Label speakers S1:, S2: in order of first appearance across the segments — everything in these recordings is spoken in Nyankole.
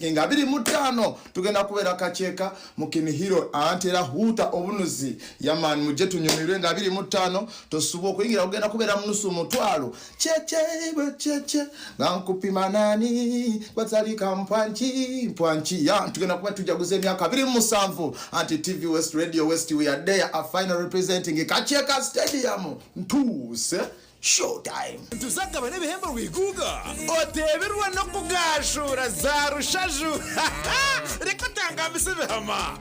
S1: Nga 25 tugenda kubeera Kakyeka mu Kinihiro anti era Huuta obunuzi yaman mujje tunyumirwe nga 25 tosubwa okuyingira kugenda kubeera munusu mutwalo kyekye bwe kyekye nga nkupima nani gwatalika mpwanki mpwanki ya tugenda kuba tujaguza emyaka 27 anti TV West Radio West we are there a final representing Kakyeka Stadium ntuuse Showtime.
S2: Nituzagaba n'ebihembo rwiguuga. Oteebirwe n'okugaashuura za rushaju. Reka otangambise ebihama.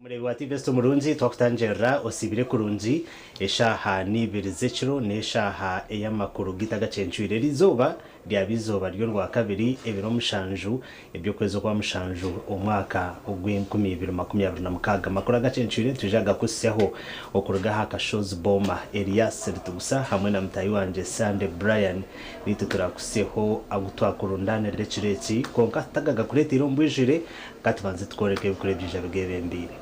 S3: Omureebi wa TV West omurungi twakutangirira osiibire kurungi eshaaha n'eibiri z'ekiro n'eshaaha ey'amakuru gaitu agacencwire eriizooba ryaba eizooba ry'orwakabiri ebiro mushanju eby'okwezi okwa mushanju omwaka ogw'enkumi ibiri 26. Amakuru agacencwire nitwija kugakuhitsyaho okuruga aha kashozi Boma Elias Ritugusa hamwe na mutaahi wangye Sunday Brian. Naitwe turakuhitsyeho agu twakurundaanirira ekiro eki, kwonka tutagagakureeteire omu bwijwire, ka tubanze tukworeke ebikuru ebiija bigeebembeire.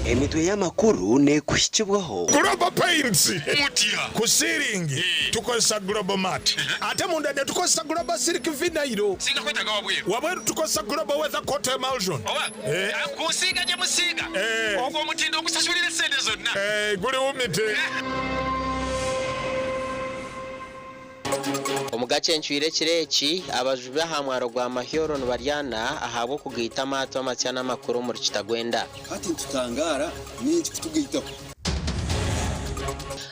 S4: Emitwe y'amakuru neekuhikibwaho.
S2: Global Paints, Ku siiringi tukozesa Global Mat ate munda netukozesa Global Silk Vinyl. Wabweru tukozesa Global Weather Coat Emulsion. Guri wumite.
S5: Omu gacencwire ekiro eki, abajubi aha mwaro gwa Mahyoro nibaryana ahabw'okugaita amaato amatsya n'amakuru omuri Kitagwenda.
S6: Hati nitutangaara, n'enki kutugaitaho?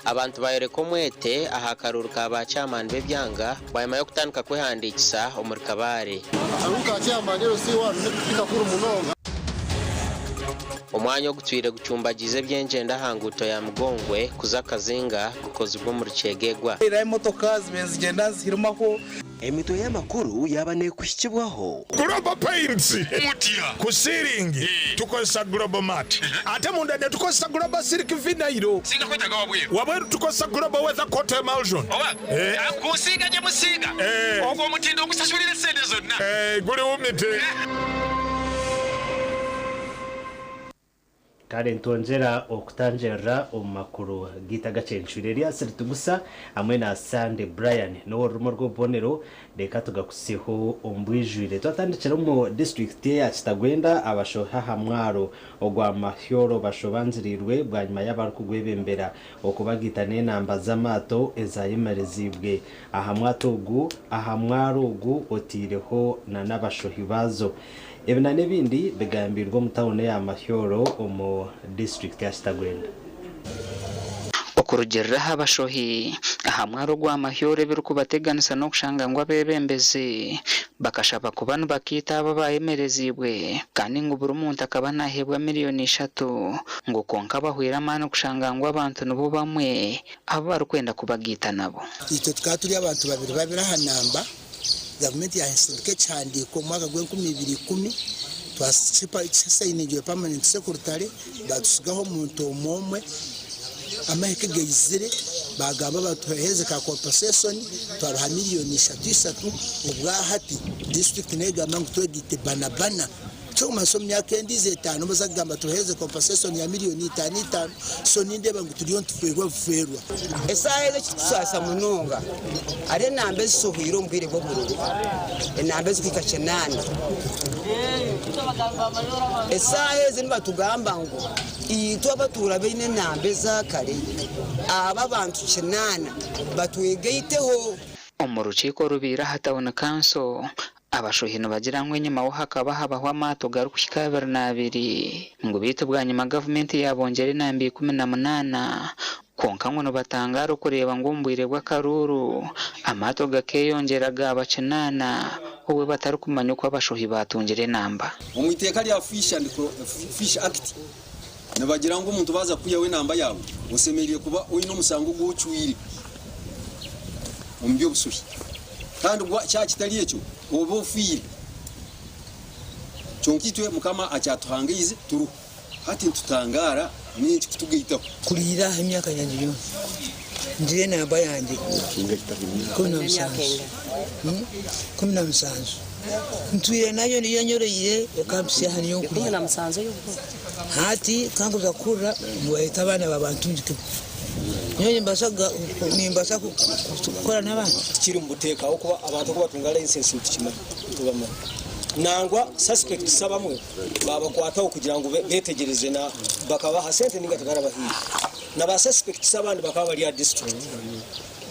S5: Abantu bayoreka omwete aha karuuru ka ba chairman b'ebyanga bwanyima y'okutandika kwehandiikisa omuri Kabale.
S7: Akaruuru ka chairman LC one nikakuru munonga.
S5: Omwanya ogutwire gucumbagiize eby'engyendo aha nguuto ya Mugongwe kuza Kazinga gukozirwe omuri Kyegegwa.
S8: Reero emotoka zibaire nizigyenda nizihirimaho.
S4: Emitwe y'amakuru yaaba neekuhikibwaho.
S2: Global Paints, Ku siiringi tukozesa Global Mat ate munda netukozesa Global Silk Vinyl. Wabweru tukozesa Global Weather Coat Emulsion. Guri wumite.
S3: Kare nitwongyera okutangirira omu makuru gaitu agacencwire Elias Ritugusa hamwe na Sunday Brian n'ow'orurimi orw'obubonero reka tugakutsiseho omu bwijwire. Twatandikira omu disiturikiti eya Kitagwenda abashohi aha mwaro ogwa Mahyoro bashobanziriirwe bwanyima y'abarikugwebembera okubagaita n'enamba z'amaato ezayemereziibwe aha mwato ogu aha mwaro ogu oteireho na n'abashohi baazo. Ebi na n'ebindi bigambiirwe omu tauni eya Mahyoro omu disiturikiti ya Kitagwenda.
S9: Okurugiirira aha bashohi, aha mwaro gwa Mahyoro ebirikubateganisa n'okushanga ngu abeebembezi bakashaba kuba nibakaita abo abayemereziibwe kandi ngu buri muntu akaba naheebwa miriyoni ishatu ngu kwonka bahweire amaani kushanga ngu abantu nibo bamwe abu barikwenda kubagaita nabo.
S10: Itwe tukaba turi abantu babiri babiri aha namba, gavumenti yahesindika ekihandiiko omu mwaka gw'enkumi ibiri ikumi, twasayiningirwe permanent secretary, batusigaho omuntu omwe omwe, amahe kugaizire bagamba batuheereze ka compensation, twabaha miriyoni ishatu ishatu, obwahati disiturikiti negamba ngu twegaite bana bana. Ekirikumanyisa omu myaka endiijo etaano baza kugamba tubaheereze compensation ya miriyoni itaano itaano so nindeeba ngu turiyo nitufeerwa bufeerwa.
S11: Esaaha ezi ekirikusaasa munonga hariho enamba ezisohweire omu bwire bw'obururu, enamba ezirikuhika kinaana. Esaaha ezi nibatugamba ngu itwe abatuura baine enamba eza kare, aba abantu kinaana batwegaiteho.
S9: Omu rukiiko orubaire aha tauni kanso, Abashohi nibagira ngu enyimaho hakaba habaho amaato garikuhika 22 ngu beitu bwanyima gavumenti yabongyera enamba 18 kwonka ngu nibatangaara okureeba ngu omu bwire bw'akaruuru amaato gakeyongyera gaaba kinaana obwe batarikumanya oku abashohi baatungire enamba.
S6: Omu iteeka rya Fish and Fish Act nibagira ngu omuntu baaza kukwihaho enamba yaawe osemereire kuba oine omusango ogu ocwire omu by'obushohi. Kandi kyaba kitari ekyo, obe ofiire. Kyonka itwe Mukama akyatuhangaize turiho. Hati nitutangaara n'enki kutugaitaho?
S12: Kuriira aha emyaka yangye yoona ngire enamba yangye 17, ntwire nayo niyo enyoroire ekampitsya aha niyo nkuriire. Hati ka nkuza kuhurira nibayeta abaana ba bantungikibwa. Nyowe nimbaasa kukora n'abandi?
S13: Tikiri omu buteeka ahabw'okuba abantu oku batunga license nitukimanya, nitubamanya. Nangwa suspects abamwe baabakwataho kugira ngu beetegyereze na bakabaha sente ninga tibarabahaire. Na ba suspects abandi bakaba bari aha district,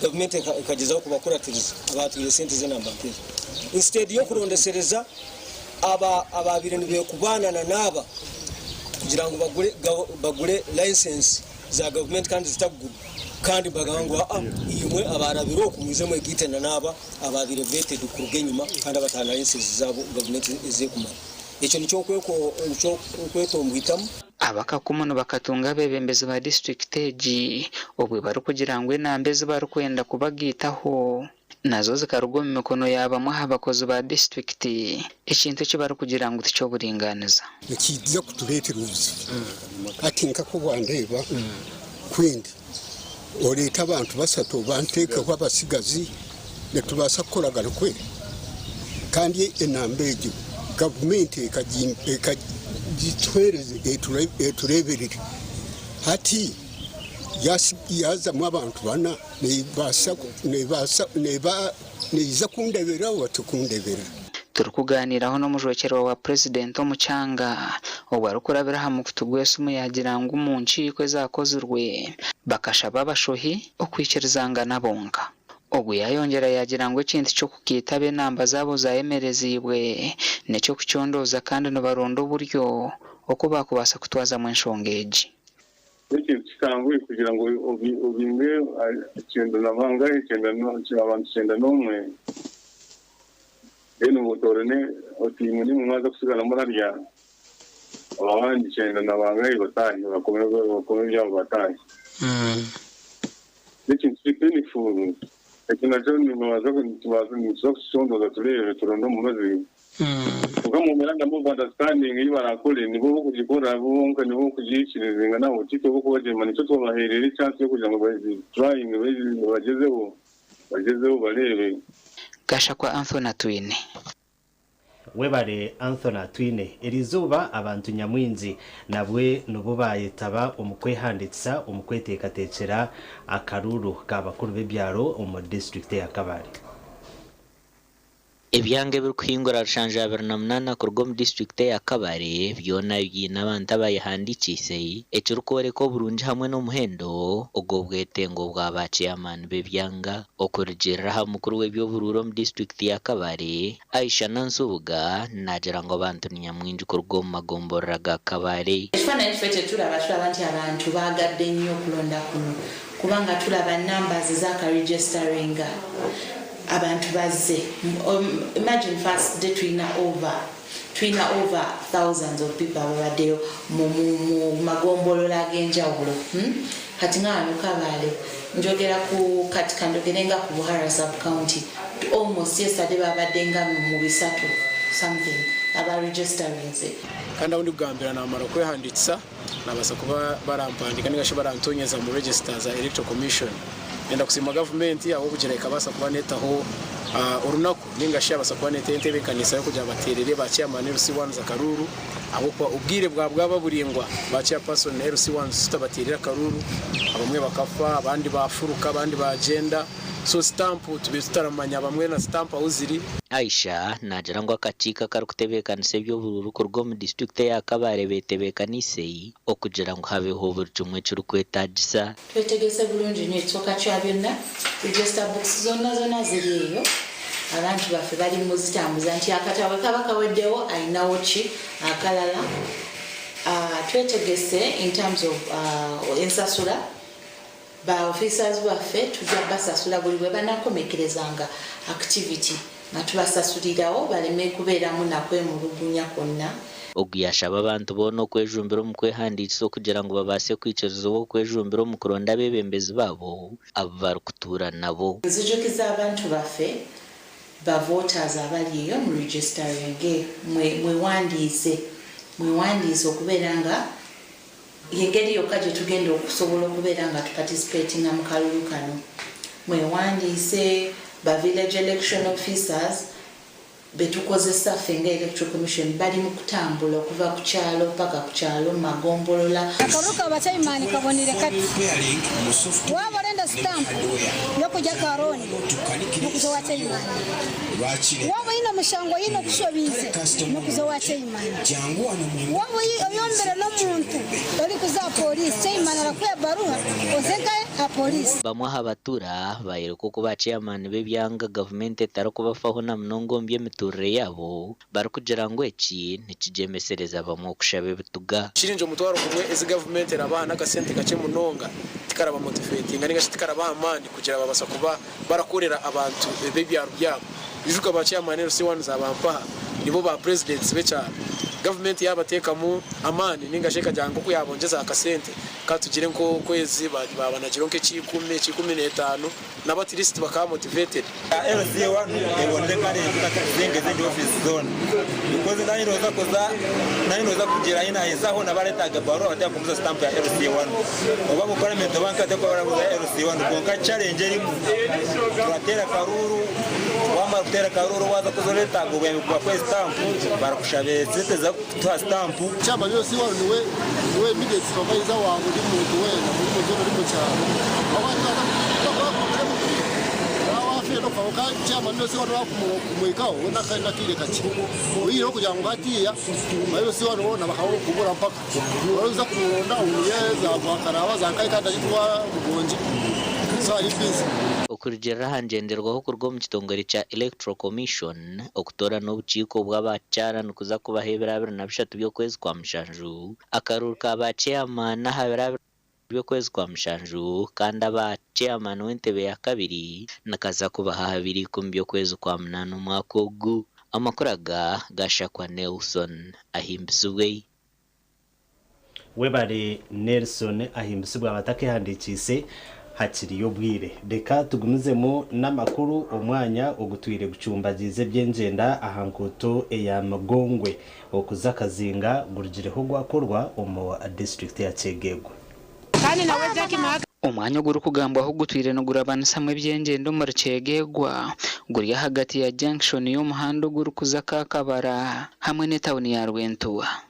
S13: gavumenti ekagyezaho kubakuratiriza abaatwire sente z'enamba nk'ezo. Instead y'okurondesereza aba abaabaire nibeekubaanana n'aba kugira ngu bagure license za gavumenti kandi zitakugurwa kandi nibagamba ngu aa imwe abaarabire oku mwije mwegaite na n'aba abaabaire vetted kuruga enyima kandi abataha na license zaabo gavumenti ezi ekumanya. Ekyo nikyo okwetombwitamu.
S9: Abakakumu nibakatunga abeebembezi ba disiturikiti egi obwe barikugira ngu enamba ezi barikwenda kubagaitaho nazo zikaruga omu mikono ya bamwe aha bakozi ba disiturikiti, ekintu eki barikugira ngu tiky'oburingaaniza.
S14: Nikiija kutureetera obuzibu. Hati nka ku wandeeba kwindi oreete abantu bashatu obanteekeho abatsigazi nitubaasa kukoragana kweri? Kandi enamba egyo gavumenti ekagituheereza etureeberere. Hati yaazamu abantu bana neija kundeeberera oba tekundeeberera?
S9: Turikugaaniiraho n'omujwekyerwa wa Purezidenti omu kyanga, obwo arikurabira aha mukutu gw'esimu yaagira ngu omu nkiiko ezakozirwe, bakashaba abashohi okwikirizangana bonka. Ogu yaayongyera yaagira ngu ekintu ky'okukiita ab'enamba zaabo zaayemereziibwe n'eky'okucondooza kandi nibaronda oburyo oku baakubaasa kutwazamu enshonga egi.
S15: N'ekintu kitanguhi kugira ngu obinge kyenda na bangahi, abantu 91, then otoorane oti imwe nimwe mwaza kutsigara murarya, abandi kyenda na bangahi bataahe, bakome ebyabo bataahe. N'ekintu kiri painful. Ekyo nakyo nituza kukicondooza tureebe turonde omubazi. Kwonka mumbeera ndamu of understanding ei barakore nibo bokugikora bo bonka nibo bokugihikirizinga naabo titwe bokubagyema nikyo twabaherire echance yokugira ngu bagitrayinge bagyezeho bagyezeho bareebe.
S9: Gashakwa Anthony Atwine.
S3: Webare Anthony Atwine. Eriizooba abantu nyamwingi nabwe nibo baayetaba omu kwehandiikisa omu kweteekateekyera akaruuru ka bakuru b'ebyaro omu disiturikiti eya Kabale.
S16: Ebyanga ebirikuhingura rushanju 28 kuruga omu disiturikiti eya Kabale byona biine abantu abayehandikiise ekirikworeka oburungi hamwe n'omuhendo ogw'obwetengo bwa ba ceyamaani b'ebyanga. Okurugiirira aha mukuru w'eby'oburuuru omu disiturikiti ya Kabale, Aisha Nansubuga naagira ngu abantu ni nyamwingi kuruga omu magomborora ga Kabale.
S17: Ekifaananyi ffe kyetulaba, tulaba nti abantu baagadde nnyo okulonda kuno kubanga tulaba numbers ezakaregisteringa abantu bazze. Imagine first day tulina over tulina over thousands of people ababaddeyo mu mu magombolola ag'enjawulo. Kati nga wano Kabale njogera ku kati kanjogere nga ku Buhara sub county almost yesterday babadde nga mu bisatu something aba registerinze.
S18: Kandi ahu ndikugambira naamara kwehandiikisa. Naabaasa kuba barampandiika ninga shi barantonyeza omu register za Electoral Commission. Niinyenda kusiima gavumenti ahabw'okugira ekabaasa kuba neetaho orunaku nainga shi yabaasa kuba neetaho entebeekanisa y'okugira bateerere ba chairman LC ones akaruuru ahabw'okuba obwire bwa bwaba buraingwa ba chairperson na LC ones tutabateerire akaruuru abamwe bakafa abandi baafuruka abandi baagyenda so sitampu tubaire tutaramanya bamwe na sitampu ahu ziri.
S16: Aisha naagira ngu akakiiko akarikutebeekanisa eby'oburuuru kuruga omu disiturikiti eya Kabale betebeekaniise okugira ngu habeho buri kimwe ekirikwetaagisa.
S17: Twetegese bulungi nyo ekisooka kya byonna register books zonna zonna ziri eyo abantu baffe bali muzitambuza nti akatabo bwekaba kaweddewo alinawo ki akalala twetegese in terms of ensasula ba officers baffe tujja basasula buli bwebanakomekerezanga activity nga tubasasulirawo baleme kubeeramu nakwemulugunya kwonna.
S16: Ogu yaashaba abantu boona okwejumbira omu kwehandiikisa okugira ngu babaase kwikirizibwa okwejumbira omu kuronda abeebembezi baabo abu barikutuura nabo.
S17: Nzijukiza abantu baffe ba voters abali eyo mu registeringe mwewandiise mwewandiise okubeera nga yengeri yokka gyetugenda okusobola okubeera nga tu participatinga mu kalulu kano. Mwewandiise, ba village election officers betukozesa ffe nga Electoral Commission bali mu kutambula okuva ku kyalo paka ku kyalo mu magombolola.
S19: Akaruru ka bachaimani kabonire kati. Waaba orenda sitampu y'okurya aka looni n'okuza owa chaimani. Waaba oine omushango oine okushobiize n'okuza owa chaimani. Waaba oyombire n'omuntu orikuza aha pooriisi, chaimani arakuha ebaruha oze nkahe aha pooriisi.
S16: Bamwe aha batuura bayoreka oku ba chairman b'ebyanga gavumenti etarikubafaho na munonga omu by'emiturire yaabo barikugira ngu eki nikigyemesereza bamwe okushaba ebituga.
S18: Shiringi omutwaro gumwe ezi gavumenti erabaha n'akasente kakye munonga tikarabamotivetinga ninga shi tikarabaha amaani kugira babasa kuba barakorera abantu b'ebyaro byabo. Ijuka ba chairman LC ones aba mpaha nibo ba presidents b'ekyaro. Gavumenti yabateekamu amaani ninga shi ekagira nk'oku yabongyeza akasente Ka tugire nk'okwezi baabanagireho nk'eky'ikumi, eky'ikumi n'etaano, nabo at least bakaba motivated.
S20: LC wanu ebonire kare tutakazenge ezindi office zona because nanye noza kuza nanye noza kugira ahi naheza hona baretaga ebaruha bateka kumbuza stamp ya LC wanu oba mu parliament oba nka bateka barabuza LC wanu kwonka challenge erimu turatera akaruru wamara kutera akaruru waza kuza oretaga obuyambi kubakuhe stamp barakushaba esente za Tuha sitampu.
S7: Chairman LC wanu niwe niwe immediate supervisor wa buri muntu weena buri muntu weena ori mu kyaro waaba chairman LC wanu wakumuhikaho we n'akaire kakye oyihireho kugira ngu hatiiya ba LC wanu boona bakaba b'okubura mpaka orikuza kumuronda omuye za Rwakaraba za nkahi kandi agitwa Mugongi so ari busy.
S16: Okurugiirira aha ngyenderwaho kuruga omu kitongore kya Electoral Commission, Okutoorana obukiiko bw'abakyara nikuza kubaho ebiro 23 by'okwezi kwa mushanju, akaruuru ka ba ceeyamaani aha biro abiri by'okwezi kwa mushanju kandi aba ceeyamaani w'entebe ya kabiri nikaza kubaho aha biro ikumi by'okwezi kwa munaana omwaka ogu. Amakuru aga gashakwa Nelson Ahimbisibwe.
S3: Webare Nelson Ahimbisibwe abatakehandikiise hakiriyo obwire. Reka tugumizemu n'amakuru omwanya ogutwire gucumbagiize eby'engyenda aha nkuuto eya Migongwe okuza Kazinga gurugireho gwakorwa omu disiturikiti ya Kyegegwa.
S9: Omwanya ogurikugambwaho gutwire nigurabanisamu eby'engyenda omuri Kyegegwa guri ahagati ya junction y'omuhanda ogurikuza Kakabara hamwe n'etawuni ya Rwentuha.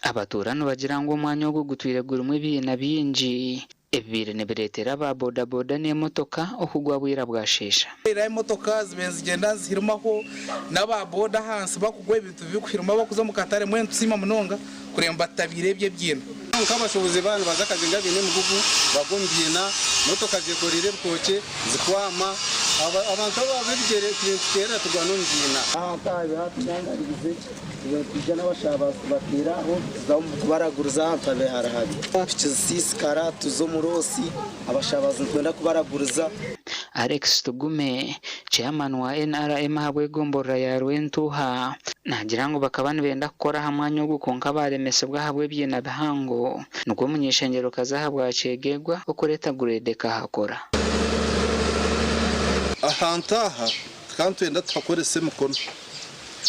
S9: Abatuura nibagira ngu omwanya ogu gutwire gurimu ebiina bingi ebibaire nibireetera aba bodaboda n'emotoka okugwa bwira bwasheesha.
S8: Reero emotoka zibaire nizigyenda nizihirimaho n'aba boda ahansi bakugwa ebintu birikuhirima bakuza omu katare mbwenu nitusiima munonga kureeba ngu batutabiire ebyo ebiina.
S20: Nk'abashuubuzi baaba nibaza Kazinga baine emigugu bagwa omu biina, motoka zekoreire ebitookye zikwama, abantu ab'ebigyere nituteerera tugwa n'omu biina.
S21: Ahantu aha bihatushangariize Nitwija n'abashabazi tubateere aho tuza kubaraguriza ahantu habire hari habi. Piki zisiisikara tuza omu roosi, abashabazi nitwenda kubaraguriza.
S9: Alex Tugume, Chairman wa NRM ahabw'egomborora ya Rwentuuha naagira ngu bakaba nibenda kukora aha mwanya ogu kwonka baaremesibwa ahabw'ebiina bihango nikwo omuny'eishengyerokazi ahabwa Kyegegwa okureeta grade ekahakora.
S22: Ahantu aha tukaba nitwenda tuhakorese emikono.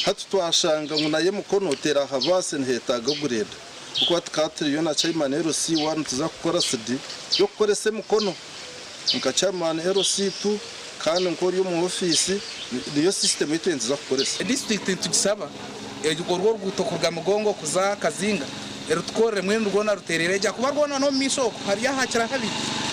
S22: Hati twashanga ngu nayo emikono terahabaase nihetaaga ogureda ahabw'okuba tukaba turiyo na chairman LC one tuza kukora sidi y'okukoresa emikono. Nka chairman LC2 kandi nk'ori omu ofiisi niyo system ei twenzeza kukoresa.
S8: Disiturikiti nitugisaba orwo oruguuto kuruga Migongo kuza Kazinga erutukorere mbwenu rwona rutereere gye ahakuba rwona n'omu maisho okwo hariyo ahakira habi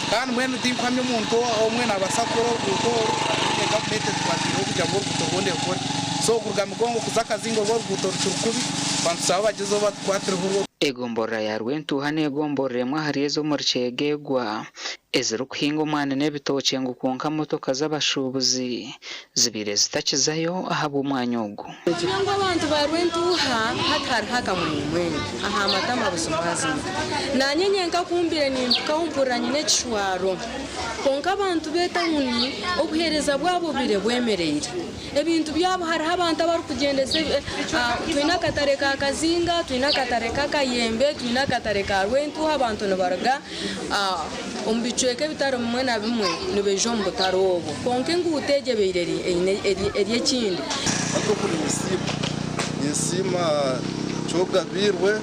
S8: kandi mbwenu tinkuhamya omuntu omwe nabaasa kukora oruguuto oru hataine gavumenti etukwatiireho kugira ngu oruguuto rwona erukore so kuruga Migongo kuza Kazinga orwo oruguuto rukiri kubi nitusaba bagyezeho batukwatireho orwo.
S9: Egomborora ya Rwentuuha n'egomborora emwe ahari ezo omuri Kyegegwa ezirikuhinga omwani n'ebitookye ngu kwonka motoka z'abashuubuzi zibaire zitakizayo ahabw'omwanya ogu.
S1: Noomanya ngu abantu ba Rwentuuha hati hariho akamwenyumwenyu aha matama buzimazima. Naanye nyenka ku mbaire nimpikaho mpurira nyine ekishwaro. Kwonka abantu b'etawuni obuheereza bwabo bubaire bwemereire. Ebintu byabo hariho abantu abarikugyendesa twine akatare ka Kazinga, twine akatare k'Akayembe, twine akatare ka Rwentuuha abantu nibaruga omu bicweka ebitari bimwe na bimwe nibaija omu butare obwo. Kwonka enguuto egyo ebaire eri ekindi.
S22: Hati oku ninsiima, ninsiima Kyogabiirwe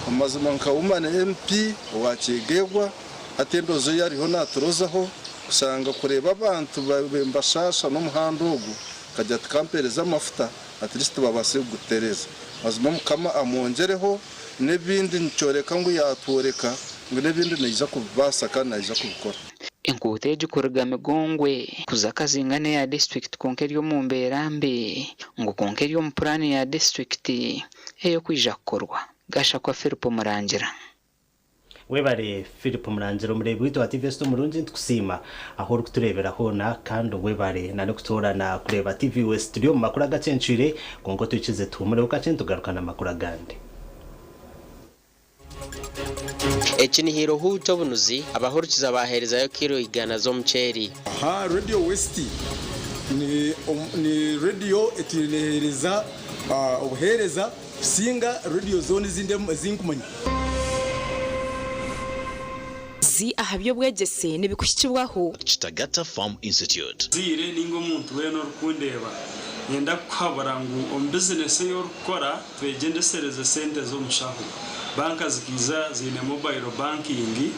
S22: omu mazima nka Woman MP owa Kyegegwa. Hati endoozo ei ariho naaturozaho kushanga kureeba abantu babaire nibashaasha n'omuhanda ogu, akagira ati kampeereze amafuta at least babaase kugutereeza. Mazima Mukama amwongyereho n'ebindi nikyoreka ngu yaatworeka ngu n'ebindi naija kubibaasa kandi naija kubikora.
S9: Enguuto egi kuruga Migongwe kuza Kazinga n'eya disiturikiti kwonka eri omu mbeera mbi ngu kwonka eri omu puraani ya disiturikiti ey'okwija kukorwa. Gashakwa Philip Murangira.
S3: Webare Philip Murangira omureebi waitu wa TV West omurungi nitukusiima ahu orikutureebera hoona kandi webare na n'okutoorana kureeba TV West. Turi omu makuru agakyencwire kwonka otwikize tuhumureho kakye nitugaruka n'amakuru agandi.
S5: Ekinihiro huu ky'obunuzi, abahurikiza baaheerezayo kiilo igana z'omuceeri.
S23: Aha Radio West ni ni radio etwire neheereza obuheereza kusinga radio zoona ezindi ezinkumanya.
S24: Zi aha by'obwegyese nibikuhikibwaho.
S25: Kitagata Farm Institute.
S26: Omuzaire ninga omuntu weena orikundeeba, niinyenda kukuhabura ngu omu bizinesi ei orikukora twegyendesereze sente z'omushaho. Banka zikaija ziine mobile banking,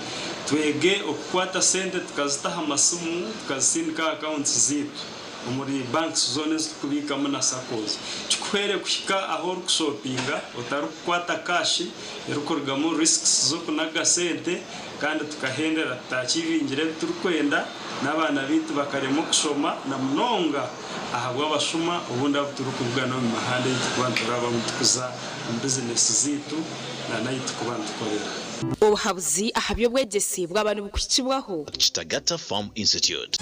S26: twege okukwata sente tukazita aha masimu tukazisindika aha accounts zaitu. Omuri banks zoona ezi turikubiikamu na SACCOs. Kikuhwere kuhika ahu orikushopinga otarikukwata cash erikurugamu risks z'okunaga sente kandi tukahendera tutaakiibingire ebi turikwenda n'abaana baitu bakaremwa okushoma na munonga ahabw'abashuma obundi abu turikubugana omu mihanda ei turikuba niturabamu turikuza omu bizinesi zaitu na n'ahu turikuba nitukorera.
S24: Obuhabuzi aha by'obwegyese bwaba nibukuhikibwaho.
S25: Kitagata Farm Institute.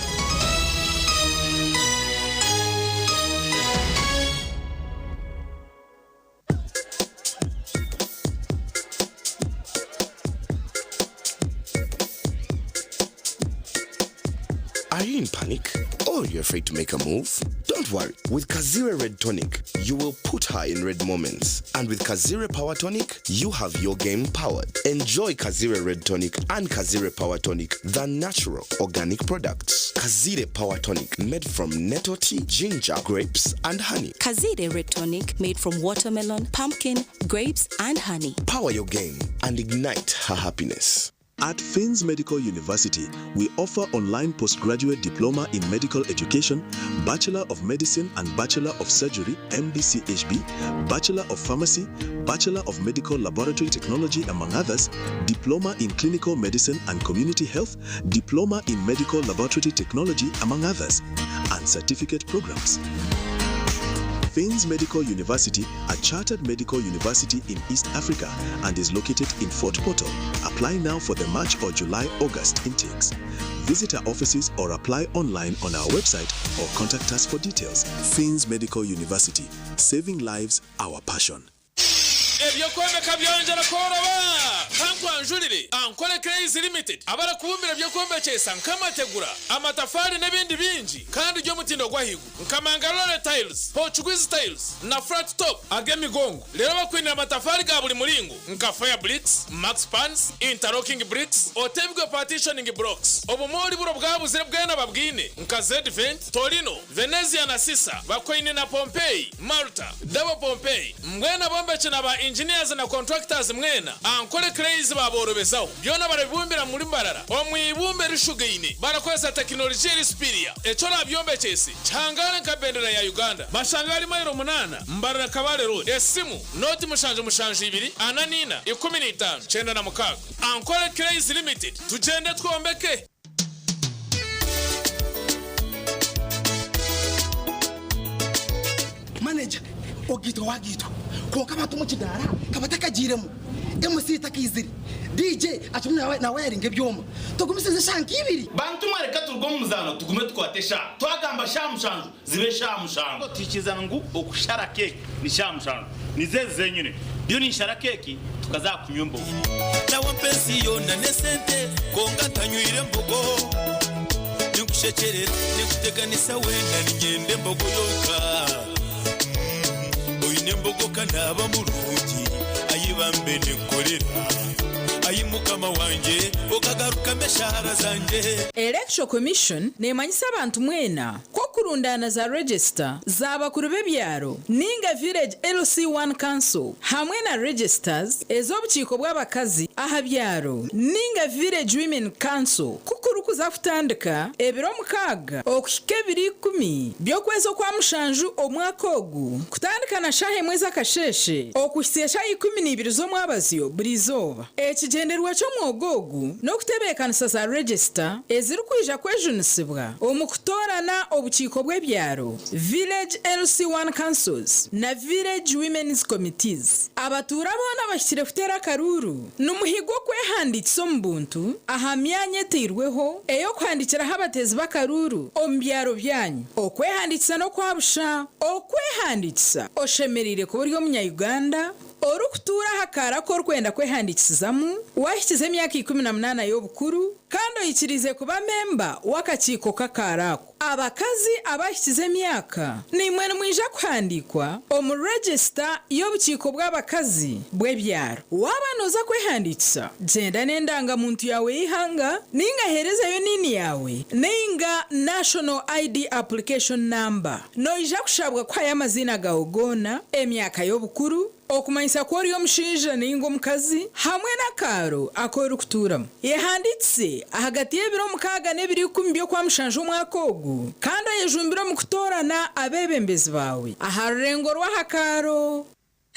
S27: Are you in panic or you're afraid to make a move? Don't worry. With Kazire Red Tonic, you will put her in red moments. And with Kazire Power Tonic, you have your game powered. Enjoy Kazire Red Tonic and Kazire Power Tonic, the natural organic products. Kazire Power Tonic, made from nettle tea, ginger, grapes, and honey.
S28: Kazire Red Tonic made from watermelon, pumpkin, grapes, and honey.
S27: Power your game and ignite her happiness.
S29: At Finns Medical University, we offer online postgraduate diploma in medical education, Bachelor of Medicine and Bachelor of Surgery, MBCHB, Bachelor of Pharmacy, Bachelor of Medical Laboratory Technology, among others, Diploma in Clinical Medicine and Community Health, Diploma in Medical Laboratory Technology, among others, and certificate programs. Finns Medical University, a chartered medical university in East Africa and is located in Fort Portal. Apply now for the March or July August intakes. Visit our offices or apply online on our website or contact us for details. Finns Medical University, saving lives, our passion.
S30: Eby'okwombeka byongyera kworoba! Kankwanjurire Ankole Clays Limited abarikubumbira eby'okwombekyesa nk'amategura, amatafaari n'ebindi bingi kandi by'omutindo gw'ahaiguru nka Mangalore Tiles, Portuguese Tiles na Flat Top ag'emigongo. Reero bakwinire amatafaari ga buri muringo nka Fire Bricks, Max Pans, Interlocking Bricks, Otebwe Partitioning Blocks. Obumoori buro bwabuzire bwena babwine nka Zedvent, Torino, Venezia na Sisa, Bakoine na Pompeii, Malta, Double Pompeii, mbwenu abombeki na ba. engineers na contractors mwena, Ankole Clays baaborobezaho. Byona barabibumbira muri Mbarara omu ibumba erishugaine barakozesa tekinologiya eri superior. Eki orabyombekyese kihangare nka bendera ya Uganda. Bashanga ahari mailo munaana Mbarara Kabale Road. Esimu, nooti 772 44 15 96. Ankole Clays Limited, tugyende twombeke!
S2: Manager, Ogaitwa wagaitwa kwonka abantu omu kidaara ka batakagiiremu, MC takaizire, DJ akirimu nawayaringa ebyoma. Tugumisirize eshaaha nka ibiri.
S4: Bantu mwe reka turuge omu muzaano tugume tukwate eshaaha. Twagamba shaaha mushanju zibe shaaha mushanju. Twikiriza ngu okushara keeki ni shaaha mushanju. Nizo ezi zenyine. Ndiyo ninshara keeki tukaza aha kunywa embogo.
S6: Nawe ensi yoona n'esente kwonka ntanywire mbogo. Ninkushekyerera, ninkuteganisa weena niinyenda embogo yonka. Oine embogo ka naaba murungi, ai bambe ninkukorera. Ai Mukama wangye, okagarukamu eshaara zangye.
S10: Electoral Commission nemanyisa abantu mwena ku okurundaana za register za bakuru b'ebyaro ninga Village LC1 Council hamwe na registers ez'obukiiko bw'abakazi aha byaro ninga Village Women Council ku kurikuza kutandika ebiro mukaaga okuhika ebiro ikumi by'okwezi okwa mushanju omwaka ogu kutandika na shaaha emwe z'akasheeshe okuhitsya eshaaha 12 z'omwabazyo buri izooba. Ekigyendererwa ky'omwoga ogu n'okutebeekanisa za regisita ezirikwija kwejunisibwa omu kutoorana obukiiko bw'ebyaro, Village LC1 Councils na Village Women's Committees. Abatuura boona abahikire kuteera akaruuru nimuhigwa okwehandiikisa omu buntu aha myanya eteirweho ey'okuhandiikiraho abateezi b'akaruuru omu byaro byanyu. Okwehandiikisa n'okwa busha. Okwehandiikisa oshemereire kuba ori Omunya-Uganda Orikutuura aha kaaro aku orikwenda kwehandiikisizamu, waahikiza emyaka 18 y'obukuru kandi oikiriize kuba memba w'akakiiko k'akaaro ako. Abakazi abahikize emyaka naimwe nimwija kuhandiikwa omu regisita y'obukiiko bw'abakazi bw'ebyaro. Waaba nooza kwehandiikisa, gyenda n'endangamuntu yaawe y'eihanga nainga heerezayo NIN yaawe nainga National ID Application Number. Noija kushabwa kuhayo amaziina gaawe goona, emyaka y'obukuru, okumanyisa ku ori omushaija nainga omukazi, hamwe n'akaaro aku orikutuuramu. Yehandiikise ahagati y'ebiro mukaaga n'ebiro ikumi by'Okwamushanju omwaka ogu, kandi oyejumbire omu kutoorana abeebembezi baawe aha rurengo rw'aha kaaro.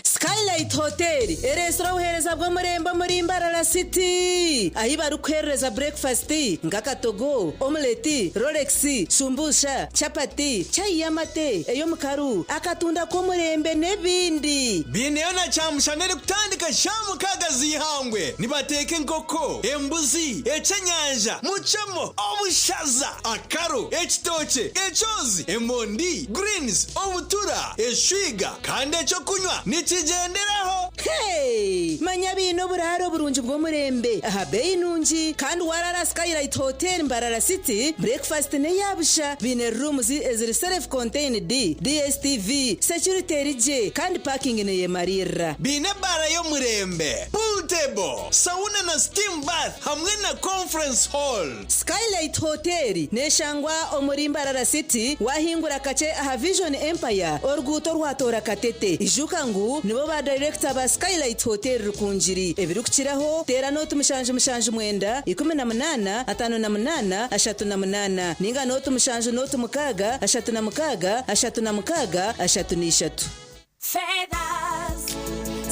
S11: Skylight Hotel ereetsire obuheereza bw'omurembe omuri Mbarara City ahi barikukuheerereza burekifasiti nk'akatogo, omuleti, rolex, shumbusha, chapati, chai y'amate, ey'omukaru, akatunda k'omurembe n'ebindi.
S12: Baineyo na kyamushana erikutandika shaaha mukaaga z'eihangwe. Nibateeka enkoko, embuzi, ekyenyanja, mucemo, obushaza, akaro, ekitookye, ekyozi, emondi, greens, obutura, eshwiga, Kandi eky'okunywa nikigyenderaho.
S11: Hey! Manya baine oburaaro burungi bw'omurembe aha beeyi nungi kandi waaraara Skylight Hotel Mbarara City, breakfast n'eya busha. Baine rooms eziri self contained, DSTV, security eri gye kandi parking neyemariirira.
S12: Baine ebaara y'omurembe, pool table, sauna na steam bath hamwe na conference hall.
S11: Skylight Hotel neshangwa omuri Mbarara City wahingura kakye aha Vision Empire oruguuto orwatoora Katete. Ijuka ngu nibo ba dayirekita ba Skylight Hotel Rukungiri. Ebirikukiraho teera nooti 779 18 58 38 ninga nooti 7 06 36 36 33.
S13: Feathers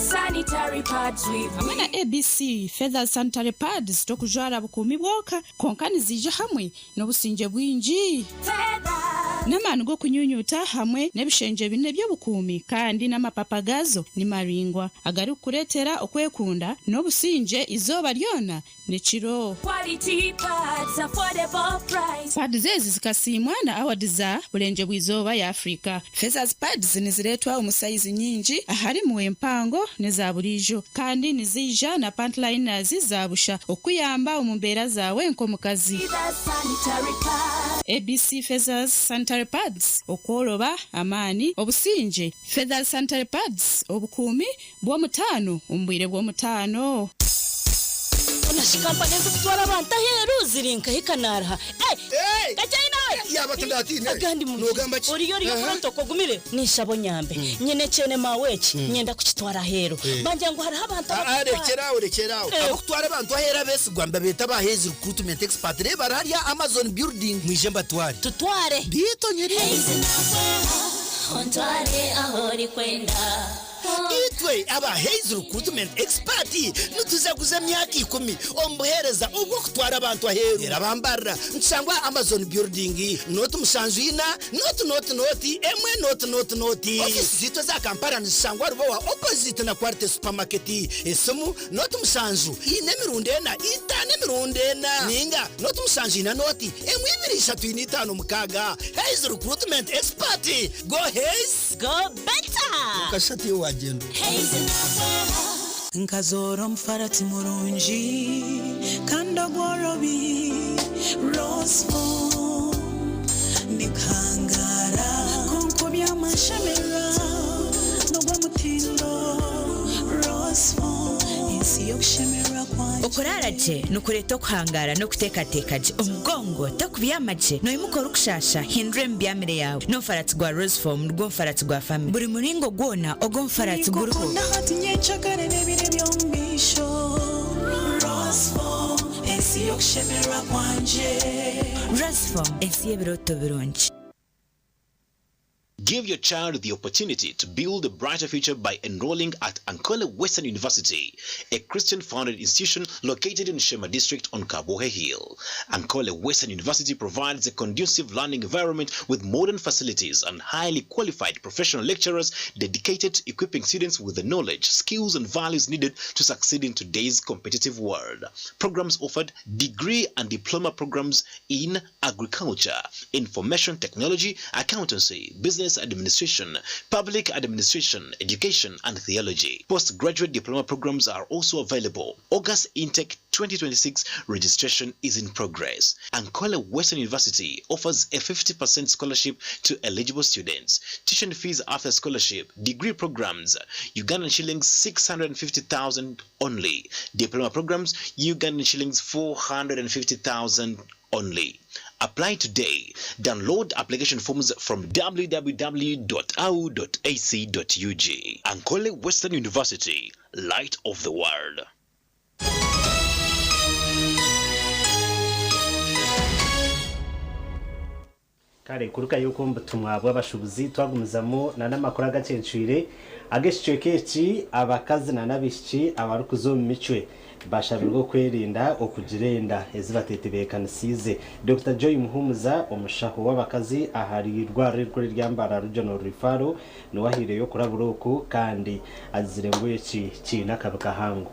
S13: sanitary pads with
S14: Hamwe na ABC Feathers Sanitary Pads tokujwara bukuumi bwonka kwonka niziija hamwe n'obusingye bwingi. N'amaani g'okunyunyuuta hamwe n'ebishengye bine by'obukuumi kandi n'amapapa gaazo ni maraingwa agarikukureetera okwekunda n'obusingye eizooba ryona n'ekiro.
S13: Quality pads, affordable price.
S14: Pads ezi zikasiimwa na awadi za Burengyerwa Izooba ya Afrika. Feathers Pads nizireetwa omu sayizi nyingi aharimu empango n'eza buriijo kandi niziija na pant liners za busha okukuyamba omu mbeera zaawe nk'omukazi.
S13: Feathers sanitary pads.
S14: ABC Feathers Sanitary Pads, Okworoba, amaani, obusingye. Feathers Sanitary Pads, Obukuumi bw'omutaano omu bwire bw'omutaano.
S15: Hoona shi kampani ezirikutwara abantu aheeru ziri nkahi kanaaraha? Kakyayina!
S1: Yaaba tindatiine.
S7: Agandi mu
S1: Noogamba ki?
S7: Oriyo oriyo
S1: Aha.
S7: protocol ogumire. Ninshaba onyambe. Nyine ekyene maawe eki nyenda kukitwara aheeru. Bangira ngu hariho abantu
S1: Ah, ah,
S7: abakutwara.
S1: rekyera aho, rekyera aho. Abokutwara abantu aheeru abeesigwa nibabeeta aba Hays Recruitment Expert. Reeba bari hariya Amazon Building. Mwije mbatware.
S7: Tutware.
S1: Biito nyiri.
S13: Ontware aho orikwenda.
S1: Itwe aba Hays Recruitment Expert nitujaguza emyaka 10 omu buheereza obw'okutwara abantu aheeru. Reero abambarira nitushangwa aha Amazon Building, nooti 74, nooti nooti nooti, 1 nooti nooti nooti. Ofiisi zaitu eza Kampala nizishangwa Rubowa opposite na Quality Supermarket. Esimu nooti 7, 4 emirundi 4, 5 emirundi 4 ninga nooti 7 4 nooti 1 2 3 4 5 6. Hays Recruitment Expert, go Hays!
S7: Go better!
S1: Okashusha tiwe wagyenda.
S8: Nkazoora omufarati murungi kandi ogworobi Rosefoam nikuhangaara kwonka obyamashemererwa n'ogw'omutindo Rosefoam ensi y'okushemererwa kwangye.
S15: Okuraara gye nikureeta okuhangaara n'okuteekateeka gye. Omugongo tokubyama gye, noimuka orikushaasha, hindura emibyamire yaawe. N'omufaratsi gwa Rosefoam nigwo mufaratsi gwa famire. Buri muringo gwona ogw'omufaratsi guriho.
S8: Ninkukunda hati nyencakare n'ebiro eby'omu maisho Rosefoam ensi y'okushemererwa kwangye.
S15: Rosefoam ensi y'ebirooto birungi.
S25: Give your child the opportunity to build a brighter future by enrolling at Ankole Western University, a Christian-founded institution located in Shema District on Kabohe Hill. Ankole Western University provides a conducive learning environment with modern facilities and highly qualified professional lecturers dedicated to equipping students with the knowledge, skills, and values needed to succeed in today's competitive world. Programs offered: degree and diploma programs in agriculture, information technology, accountancy, business administration, public administration, education, and theology. Postgraduate diploma programs are also available. August intake 2026 registration is in progress. Ankole Western University offers a 50% scholarship to eligible students. Tuition fees after scholarship, degree programs, Ugandan shillings 650,000 only. Diploma programs, Ugandan shillings 450,000 only. Apply today. Download application forms from www.au.ac.ug. Ankole Western University, light of the world.
S3: Kare kurukayo oku omu butumwa bw'abashubuzi twagumizamu na n'amakuru agacencwire ag'ekicweka eki abakazi na n'abaishiki abarikuza omu micwe bashabirwe okwerinda okugira enda ezi batetebeekanisiize. Dokita Joy Muhumuza omushaho w'abakazi ahari irwariro erikuru erya Mbarara Regional Referral niwe ahaireyo okurabura oku kandi agizire ngu eki kiine akabi kahango.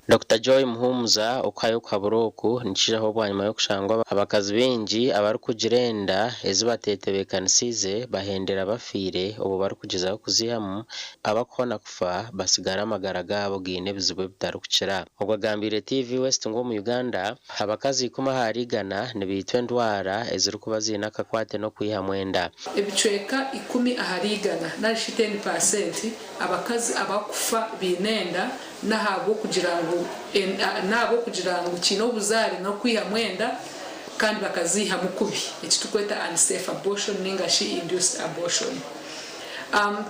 S5: Dokita Joy Muhumuza okuhayo okuhabura oku nikijaho bwanyima y'okushangwa abakazi baingi abarikugira enda ezi batetebeekanisiize bahendera bafiire obwo barikugyezaho kuzihamu abakuhona kufa basigara amagara gaabo gaine ebizibu ebitarikukira. Ogwo agambiire TV West ngu omu Uganda abakazi 10 ahari 100 nibaitwa endwara ezirikuba ziine akakwate n'okwihamu enda.
S10: Ebicweka 10 ahari 100 narishi 10% abakazi abakufa baine enda n'ahabw'okugira ngu n'ahabw'okugira ngu kiine obuzaare n'okwihamu enda kandi bakaziihamu kubi eki turikweta unsafe abortion ninga shi induced abortion.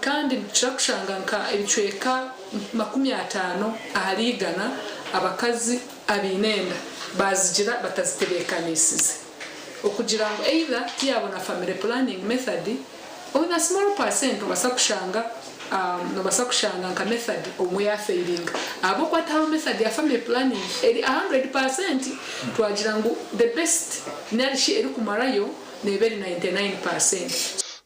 S10: Kandi nitukira kushanga nka ebicweka 50 ahari 100 abakazi abaine enda baazigira batazitebeekaniisize okugira ngu either tiyabona family planning method on a small percent nobaasa kushanga nobaasa kushanga nka method obumwe yafailinga ahabw'okuba tihabaho method ya family planning eri 100% twagira ngu the best narishi erikumarayo neeba eri 99%.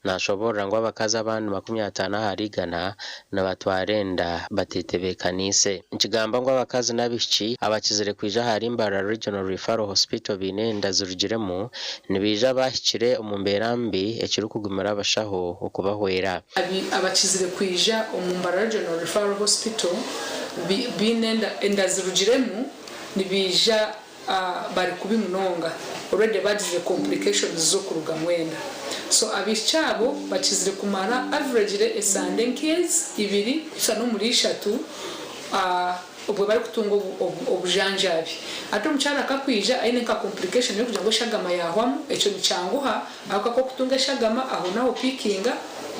S5: Nashoboorora ngu abakazi abandi 50 ahari 100 nibatwara enda batetebeekaniise. Nikigambwa ngu abakazi n'abaishiki abakizire kwija ahari Mbarara Regional Referral Hospital baine enda zirugiremu nibaija bahikire omu mbeera mbi ekirikugumira abashaho okubahwera.
S10: Abakizire kwija omu Mbarara Regional Referral Hospital baine enda zirugiremu nibaija bari kubi munonga already bagizire complications z'okurugamu enda. So abaishiki abo bakizire kumara averagely esande nk'ezi ibiri kuhitsya n'omuri ishatu. Obwe barikutunga obujanjaabi. Hati omukyara akakwija aine nka complication yokugira ngu eshagama yahwamu, ekyo nikyanguha ahabw'okuba ku okutunga eshagama aho naho opikinga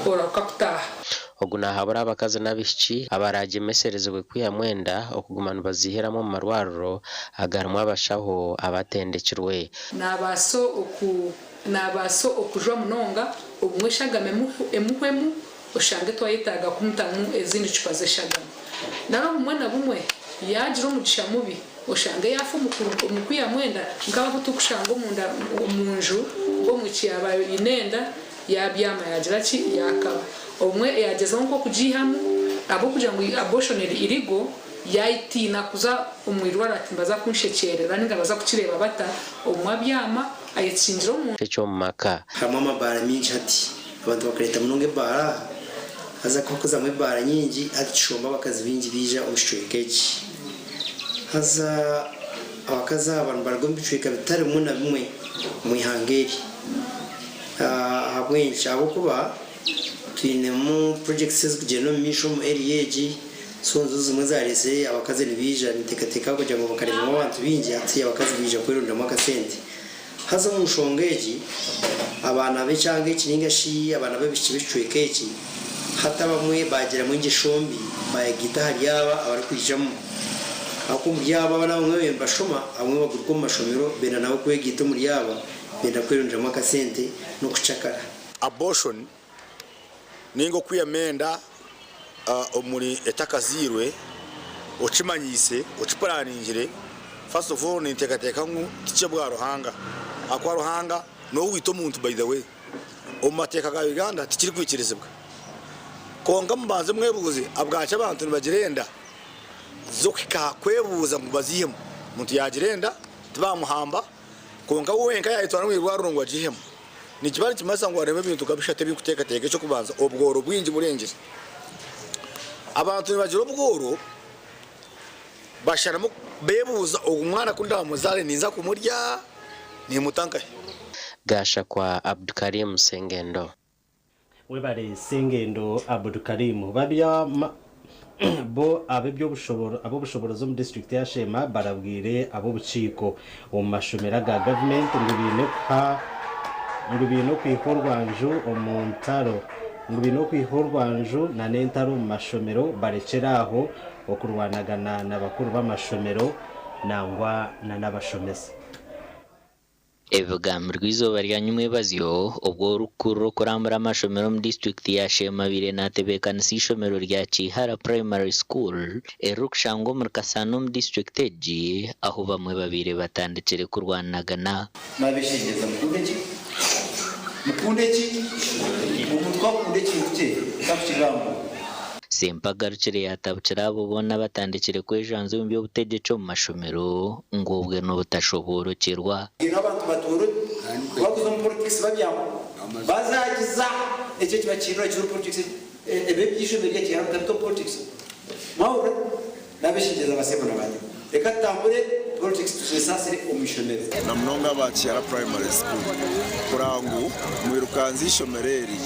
S10: orahuka kutaaha.
S5: Ogu nahabura abakazi n'abaishiki abaragyemeserezibwe kwihamu enda okuguma nibaziihiramu omu marwariro agarimu abashaho abatendekirwe.
S10: Naabaasa oku naabaasa okujwa munonga, obumwe eshagama emuhwemu oshange twayetaaga kumutamu ezindi cupa z'eshagama. Nari obumwe na bumwe yaagira omugisha mubi oshange yaafa omu kwihamu enda nk'abu abu turikushanga omunda omu nju nk'omwishiki yaaba aine enda yaabyama yaagira ki yaakaba. Obumwe yaagyezaho nk'okugiihamu ahabw'okugira ngu abortion eri illegal yaayetiina kuza omu irwariro ati nibaza kunshekyerera ninga nibaza kukireeba bata, obumwe abyama ayekingira omu.
S5: Eky'omu maka.
S9: Harimu amabaara mingi hati. Abantu bakureeta munonga ebaara aha, haza ku hakuzamu ebaara nyingi hati kishomba abakazi baingi baija omu kicweka eki. Haza abakazi aba nibaruga omu bicweka bitari bimwe na bimwe omu ihanga eri. Ahabw'enki? Ahabw'okuba twinemu projects ezikugyenda omu maisho omu area egi, so nizo zimwe ezareetsire abakazi nibaija, ninteekateeka kugira ngu bakareebamu abantu baingi hati abakazi baija kweronderamu akasente. Haza omu nshonga egi, abaana b'ekyanga eki nainga shi abaana b'abaishiki b'ekicweka eki, hati abamwe baagiramu engyesho mbi baayegaita ahari aba abarikwijamu. Ahabw'okuba omuri abo abaana abamwe babaire nibashoma, abamwe baguruka omu mashomero benda nabo kwegaita omuri aba, benda kweronderamu akasente n'okucakara.
S16: Abortion ninga okwihamu enda omuri etakazairwe okimanyiise, okipuraningire, first of all ninteekateeka ngu tiky'obwa Ruhanga ahakuba Ruhanga niwe owaita omuntu by the way. Omu mateeka ga Uganda tikirikwikirizibwa. Kwonka mubanze mwebuuze ahabwaki abantu nibagira enda z'okuhika aha kwebuuza ngu baziihemu. Omuntu yaagira enda tibamuhamba kwonka we wenka yaayetwara omu irwariro ngu agiihemu. Nikiba nikimanyisa ngu harimu ebintu nka bishatu ebi nkuteekateeka. Eky'okubanza, obworo bwingi burengire. Abantu nibagira obworo basharamu beebuuza ogu mwana ku ndaamuzaare ninza kumurya? Niimuta nkahi?
S5: Gashakwa Abdukarim Sengendo.
S3: Webare Sengendo Abdukarim. Babya bo ab'obushoboorozi omu disiturikiti ya Sheema barabwire ab'obukiiko omu mashomero aga gavumenti ngu baine kuha ngu baine okwiha orwanju omu ntaro ngu baine okwiha orwanju na n'entaro omu mashomero barekyere aho okurwanagana na bakuru b'amashomero nangwa na n'abashomesa.
S17: Ebi bigambirwe eizooba rya nyumwebazyo obwo orikukurira okurambura amashomero omu disiturikiti ya Sheema abaire natebeekanisa eishomero rya Kyihara Primary School eririkushangwa omuri Kasana omu disiturikiti egi ahu bamwe babaire batandikire kurwanagana.
S18: Nabeshengyereza mukunde ki? Mukunde ki? Omuntu ku akunda ekintu kye takukigamba.
S17: Ssempa agarukire yaatabukira abo boona abatandikire kwejwanzya omu by'obutegyeki omu mashomero ngu obwe n'obutashoboorokyerwa.
S18: Mbwenu abantu batoore bakuza omu politics babyama bazagiza ekyo ekibakihindura kiri omu politics ebi eby'eishomero rya kihara mutabita omu politics mwahurira nabeshengyereza basebo na banyabo reka tutambure politics tuzesaasire omu ishomero.
S19: Na munonga aba Kihara Primary School kureba ngu mwirukanze eishomero eri.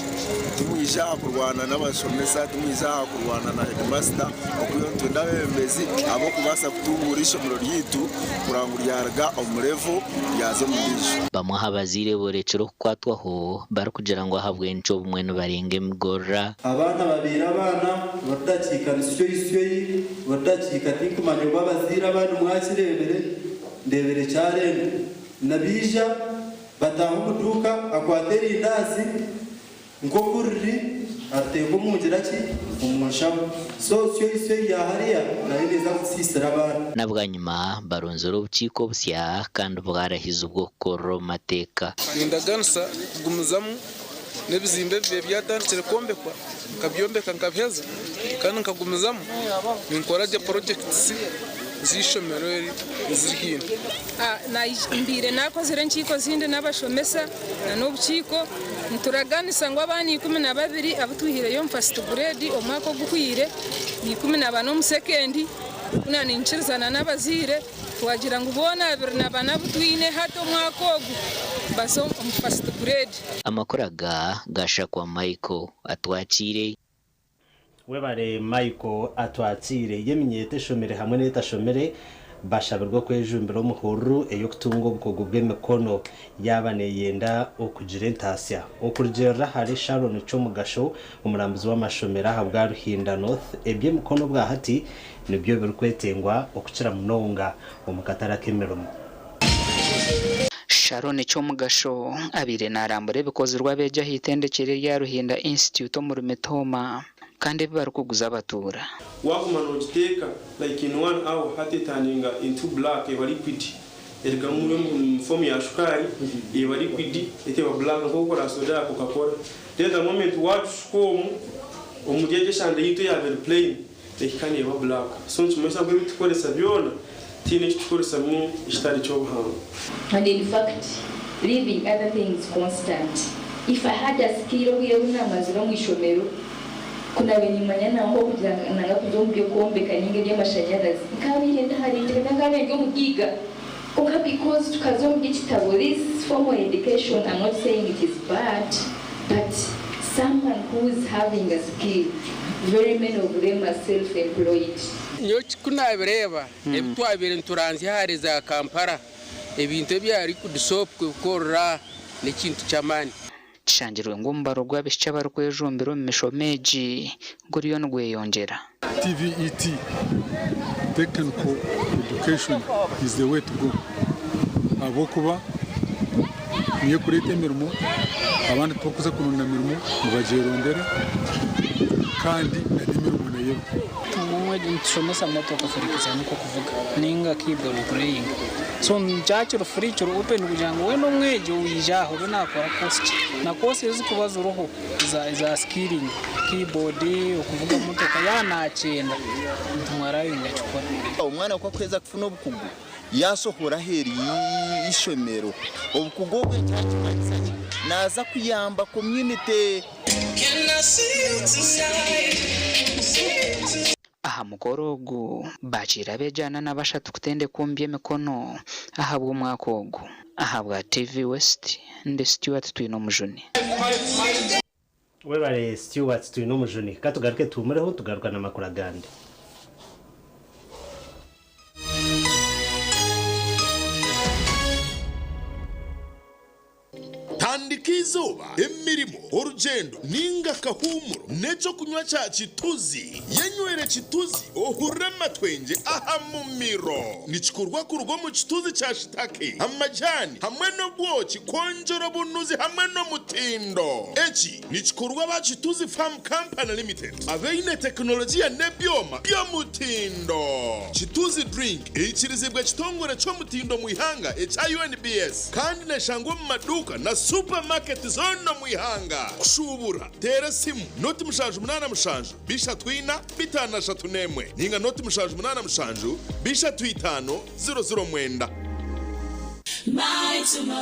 S19: Timwija aha kurwana n'abashomesa, timwija aha kurwana na heedimasita, okwihaho nitwenda abeebembezi ab'okubaasa kutunguura eishomero ryaitu kureba ngu ryaruga omu revo ryaza omu ndiijo.
S17: Bamwe aha bazaire borekire okukwatwaho barikugira ngu ahabw'enki obumwe nibarenga emigorora.
S20: Abaana babaire abaana, buri dakiika ni syoyi syoyi, buri dakiika tinkumanya obu abazaire abandi mwakireebire, ndeebire kyarenga. Nabaija bataaha omu duuka akwata erindaazi nk'oku riri ariteeka omu ngira ki? Omu nshaho. So syoyi syoyi ya hariya nayo neeza kutusiisira abaana.
S17: Na bwanyima baronzire obukiiko obusya kandi bwarahizibwa okukorera omu mateeka.
S21: Nindaganisa kugumizamu n'ebizimbe ebibaire byatandikire kwombekwa nkabyombeka nkabiheza kandi nkagumizamu ninkora gye porojekitisi z'eishomero eri eziri haihi.
S22: Mbaire nakozire enkiiko ezindi n'abashomesa n'obukiiko nituraganisa ngu abaana 12 abu twihireyo omu fasiti gureedi omwaka oguhweire na 14 omu sekendi ku ninkirizana n'abazaire twagira ngu boona 24 abu twine hati omwaka ogu baze omu fasiti gureedi.
S17: Amakuru aga gashakwa Michael Atwakiire.
S3: Webare Michael Atwakiire. Y'eminyeeto eshomire hamwe n'etashomire bashabirwe kwejumbira omuhururu ey'okutunga obukugu bw'emikono yaaba neyenda okugira entaasya. Okurugiirira ahari Sharon Kyomugasho, omurambuzi w'amashomero ahabwa Ruhinda North, eby'emikono obwahati nibyo birikwetengwa okukira munonga omu katare ak'emirimo.
S2: Sharon Kyomugasho abaire narambura ebikozirwe abeegi aha itendekyero erya Ruhinda Institute omuri Mitooma kandi ebi barikuguza abatuura.
S21: Waguma nogiteeka like in one hour hati etaninga into black eba liquid erugamu omu form ya shukaari eba liquid eba black nk'okukora soda ya coca cola then the moment wagishuka omu omuri egyo eshande yaitu eyaaba eri plain ehika neeba black so nikimanyisa ngu ebitukoresa byona tihaine ekitukoresamu ekitari ky'obuhangwa.
S4: And in fact leaving other things constant, if I had a skill obwire obu namazire omu ishomero, ku nabaire nimanya nangwa okugira nanga kuza omu by'okwombeka ninga eby'amashanyarazi, nkaabaire ndi hare nteekateeka nkaabaire ndi omugaiga. Kwonka because tukaza omu by'ekitabo, this formal education, I'm not saying it is bad, but someone who is having a skill, very many of them are self employed.
S6: Nyowe ku naabireeba, ebi twabaire nituranzya hare za Kampala, ebintu ebya liquid soap kubikorera n'ekintu ky'amaani.
S2: Kishangirwe ngu omubaro gw'abaishiki abarikwejumbira omu mishomo egi guriyo nigweyongyera.
S23: TVET, Technical Education, is the way to go ahabw'okuba niyo ekureeta emirimo, abandi tibarikuza kuronda mirimo nibagyerondera kandi n'emirimo nayo eriho.
S24: Nitushomesa motoka for example nk'okuvuga ninga keyboard playing so kyakiri free kiri open kugira ngu weena omwegi owaija aha obe nakora course ki na course ezikuba ziriho eza skilling keyboard, okuvuga motoka yaaba nakyenda nitumwarayinga akikore.
S26: Omwana ku akuheza kufuna obukugu yasohora aheeru y'eishomero, obukugu obwo ekyakimanyisa ki? Naaza kuyamba community.
S2: Aha mukoro ogu, baakiire abeegi ana na bashatu kutendekwa omu by'emikono ahabw'omwaka ogu. Ahabwa TV West, ndi Stuart Twinomujuni.
S3: Webare Stuart Twinomujuni. Ka tugaruke tuhumureho tugaruka n'amakuru agandi.
S27: Tandika eizooba, emirimo, orugyendo ninga akahuumuro n'ekyokunywa kya Kituzi. Yenywere Kituzi ohurire amatwengye aha mumiro. Nikikorwa kuruga omu kituzi kya shitake, amajani hamwe n'obwoki kwongyera obunuzi hamwe n'omutindo. Eki nikikorwa aba Kituzi Farm Company Limited abaine tekinologiya n'ebyoma by'omutindo. Kituzi Drink eikirizibwa ekitongore ky'omutindo omu ihanga ekya UNBS kandi neshangwa omu maduuka na supamaketi zoona omu ihanga. Kushuubura, teera esimu 077 34 531 ninga 077 35 00 9.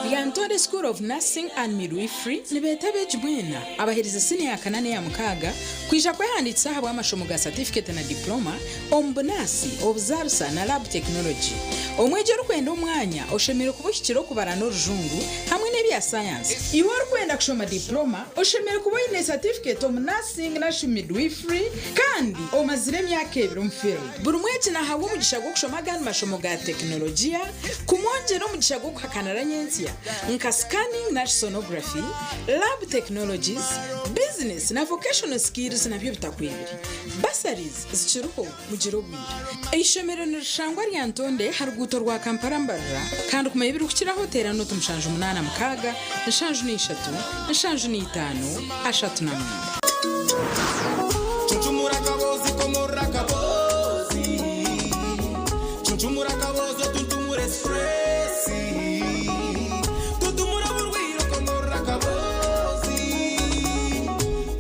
S10: Lyantonde School of Nursing and Midwifery nibeeta abeegi mwena abaherize siniya ya kana n'eya mukaaga kwija kwehandiikisa ahabw'amashomo ga satifiketi na diploma omu bunaasi, obuzaarisa na lab technology. Omwegi orikwenda omwanya oshemereire kuba ohikire okubara n'orujungu hamwe n'ebya sayansi. Iwe orikwenda kushoma diploma oshemereire kuba oine satifiketi omu nursing narishi midwifery kandi omazire emyaka ebiri omu field. Buri mwegi nahabwa omugisha gw'okushoma agandi mashomo ga tekinologiya kumwongyera omugisha gw'okuhakanira nyentsya nka scanning nari sonography, lab technologies, business na vocational skills nabyo bitakwebire. Bursaries zikiriho mugire obwire. Eishomero nirishangwa Lyantonde aha ruguuto rwa Kampala Mbarara kandi kumanya ebirikukiraho teera nooti 76 73 39.
S28: Cuncumura akaboozi komorora akaboozi Cuncumura akaboozi otuntumure stress Tuntumura oburwaire okomorora akaboozi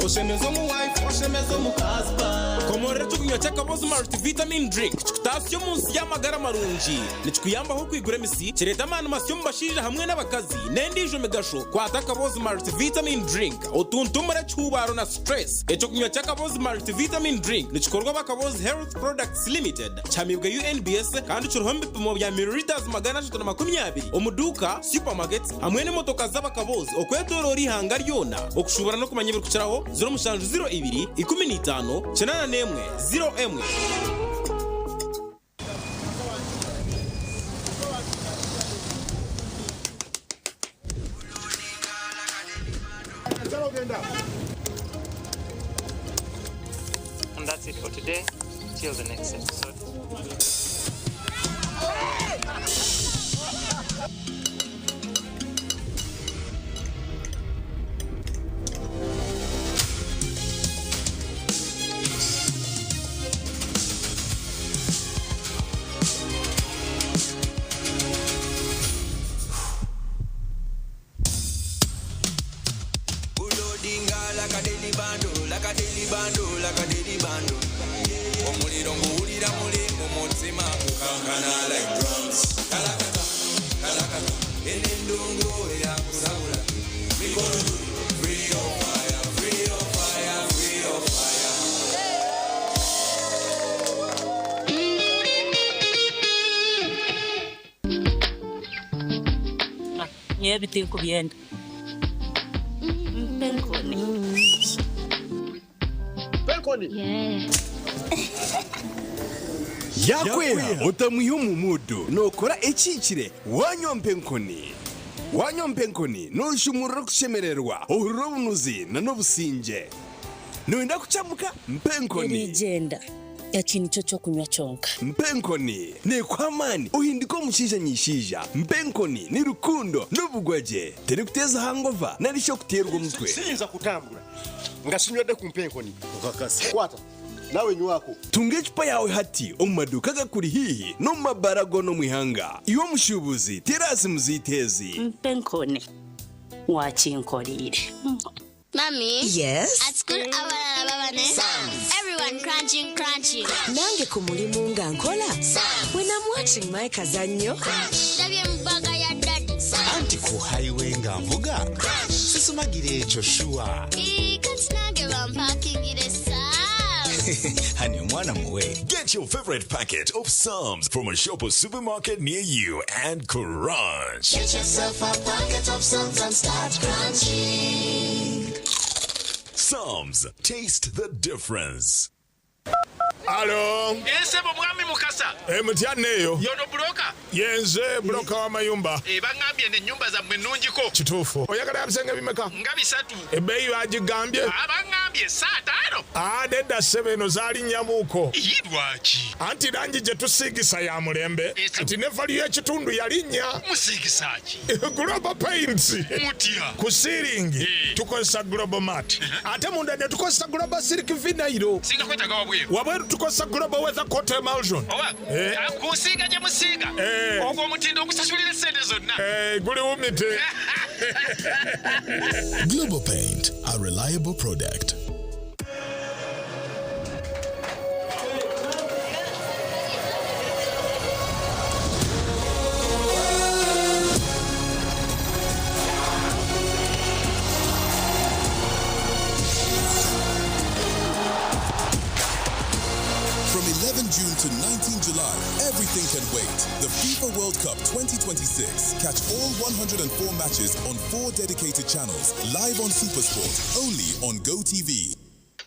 S28: Oshemeze omu wife oshemeze omu husband. Komorora ekyokunywa ky'akabozi Multivitamin Drink kikutaasya omu nsi y'amagara marungi. Nikikuyambaho okwigura emisi, kireeta amaani masya omu bashaija hamwe n'abakazi, n'endiijo migasho. Kwata akabozi Multivitamin Drink otuntumure ekihuubaaro na stress. Ekyokunywa ky'akabozi Multivitamin Drink nikikorwa aba Kabozi Health Products Limited, kihamiibwe UNBS kandi kiriho omu bipimo bya millilitres 320 omu duuka, supermarkets hamwe n'emotoka z'abakabozi okwetoroora eihanga ryona. Okushuubura n'okumanya ebirikukiraho, 0702 15 81 01.
S1: And that's it for today. Till the next episode.
S7: Loadinga like a daily bundle, like a daily bundle, like a daily bundle. Omuliro nguwulira muli mu mutima gukankana like drums. Kalakata, kalakata, eno endongo eyakusabula. Mikono juu, free your fire, free your fire, free your fire.
S8: Nyowe ebi tinkubyenda. Mpa enkoni.
S11: Mpa enkoni. Yaakweha otamwiha omu muudu nookora ekihikire waanywa mpa enkoni. Waanywa mpa enkoni nooshumurura okushemererwa, ohurira obunuzi n'obusingye. Nooyenda kukyamuka? Mpa enkoni.
S8: Erigyenda. Eki nikyo ky'okunywa kyonka.
S11: Mpa enkoni neekuha amaani ohinduke omushaija nyishaija. Mpa enkoni ni rukundo n'obugwagye. Terikuteeza hangova nari shi okuteerwa omutwe.
S12: Siyinza kutambura nga sinywedde ku mpa enkoni. Okakasa. Kwata nawe nywako.
S11: Tunga ecupa yaawe hati omu maduuka agakuri haihi n'omu mabaara goona omu ihanga. Iwe omushuubuzi, teera aha simu zaitu ezi.
S8: Mpa enkoni. Waakinkoreire.
S13: Mummy.
S14: Yes?
S13: At school abalala baba ne Everyone crunching crunching.
S14: Nange ku mulimu nga nkola. When I'm watching my kazannyo.
S13: Ndabye mu bbaga ya daddy.
S25: Anti ku highway nga nvuga sisumagira ekyo shuwa.
S13: Ii, kati nange bampakingire Psalms.
S25: Hani omwana muwe.
S15: Get your favorite packet of Psalms from a shop or supermarket near you and crunch.
S13: Get yourself a packet of Psalms and start crunching.
S15: Psalms, taste the difference.
S27: Alo.
S29: Eh, ssebo mwami Mukasa.
S27: Eh, mutya neeyo.
S29: Yono buloka.
S27: Yenze buloka w'amayumba.
S29: Eh, bangambye n'ennyumba zammwe nnungiko.
S27: Kituufu. Oyagala bisenge bimeka?
S29: Nga bisatu.
S27: Ebbeeyi bagigambye?
S29: Ah, bangambye saataano.
S27: Ah, nedda ssebo eno zaalinnya-muko.
S29: Ii, lwaki?
S27: Anti langi gye tusiigisa ya mulembe. Kati ne valiyo y'ekitundu yalinnya.
S29: Musiigisa ki?
S27: Global Paints.
S29: Mutya?
S27: Ku siiringi tukozesa Global Mat. Ate munda ne tukozesa Global Silk Vinyl.
S29: Singa kwetaaga wabweru.
S27: Wabweru tukozesa Global Weather Coat Emulsion.
S29: Oba
S27: Eh.
S29: ah, ku nsiiga gye musiiga.
S27: Eh.
S29: Ogwo omutindo ogusasulira essente zonna.
S27: Eh, guli wumite.
S15: Global Paint, a reliable product. From 11 June to 19 July, everything can wait. The FIFA World Cup 2026. Catch all 104 matches on four dedicated channels, live on Supersport, only on GoTV.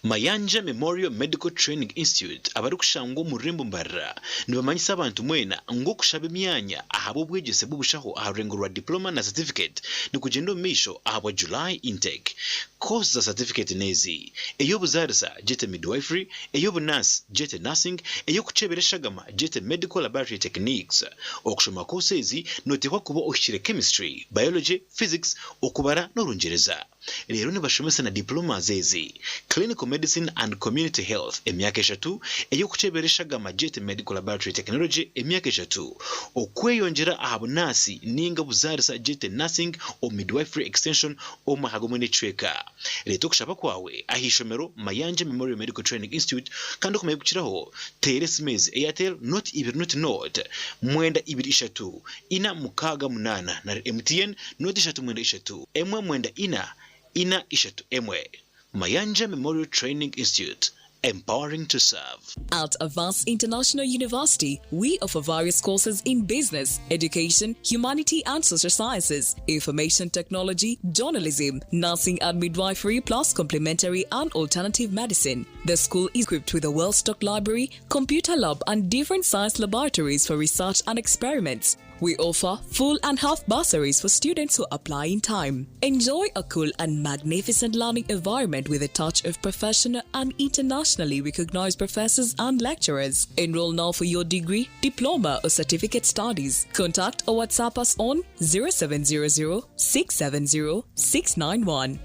S25: Mayanja Memorial Medical Training Institute abarikushangwa omu rurembo Mbarara nibamanyisa abantu mwena ngu okushaba emyanya ahabw'obwegyese bw'obushaho aha rurengo rwa Diploma na Certificate nikugyenda omu maisho ahabwa July intake. Course za Certificate n'ezi, ey'obuzaarisa gyete Midwifery, ey'obunaasi gyete Nursing, ey'okukyebera eshagama gyete Medical Laboratory Techniques. Okushoma course ezi noteekwa kuba ohikire Chemistry, Biology, Physics, Okubara n'Orungyereza. Reero nibashomesa na diplomas ezi, Clinical Medicine and Community Health, emyaka eshatu, ey'okukyebera eshagama gyete Medical Laboratory Technology, emyaka eshatu, okweyongyera aha bunaasi ninga obuzaarisa gyete Nursing or Midwifery Extension omu mwaka gumwe n'ekicweka. Reeta okushaba kwawe aha ishomero Mayanja Memorial Medical Training Institute kandi okumanya ebikukiraho teera esimu ezi, Airtel noti ibiri noti noti, mwenda ibiri ishatu, ina mukaaga munaana nari MTN noti ishatu mwenda ishatu, emwe mwenda ina, ina ishatu emwe. Mayanja Memorial Training Institute, empowering to serve.
S5: At Avance International University, we offer various courses in business, education, humanity and social sciences, information technology, journalism, nursing and midwifery, plus complementary and alternative medicine. The school is equipped with a well-stocked library, computer lab and different science laboratories for research and experiments. We offer full and half bursaries for students who apply in time. Enjoy a cool and magnificent learning environment with a touch of professional and internationally recognized professors and lecturers. Enroll now for your degree, diploma, or certificate studies. Contact or WhatsApp us on 0700 670 691.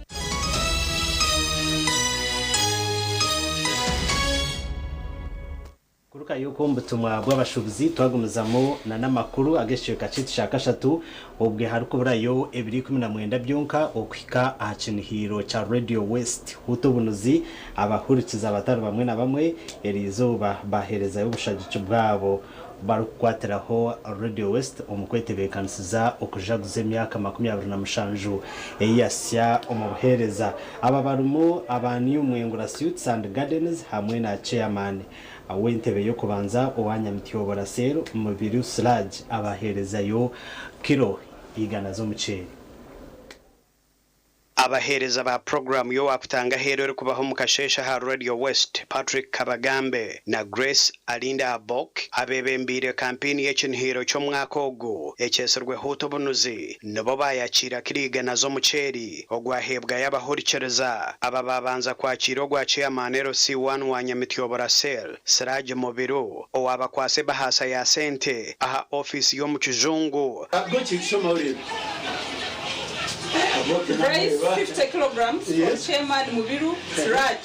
S3: Kurukayo okwo omu butumwa bw'abashuubuzi twagumizamu na n'amakuru ag'ekicweka kyaitu kya kashatu obwe harikuburayo ebiro 19 byonka okuhika aha kinihiiro kya Radio West Huuta Obunuzi abahurikiza batari bamwe na bamwe eriizooba baheerezayo obushagiki bwabo barikukwatiraho Radio West omu kwetebeekanisiza okujaguza emyaka 27 ei yasya omu buheereza. Aba barimu aba New Mwengura Suites and Gardens hamwe na Chairman w'entebe y'okubanza owa Nyamityobora Cell, Mubiru Siraaj abaheerezayo kilo igana z'omuceeri.
S9: Abaheereza ba puroguraamu y'owaakutanga aheeru erikubaho omu kasheeshe aha Radio West, Patrick Kabagambe na Grace Alinda Abok abeebembeire kampeyini y'ekinihiiro ky'omwaka ogu ekyetsirwe Huuta Obunuzi nibo baayakiira kilo igana z'omuceeri ogwaheebwayo abahurikiriza. Aba baabanza kwakiira ogwa Chairman LC1 wa Nyamityobora Cell, Siraje Mubiru owaabakwatsa ebahaasa ya sente aha ofiisi y'omu kijungu.
S16: Rice 50 kilograms from Chairman Mubiru Siraj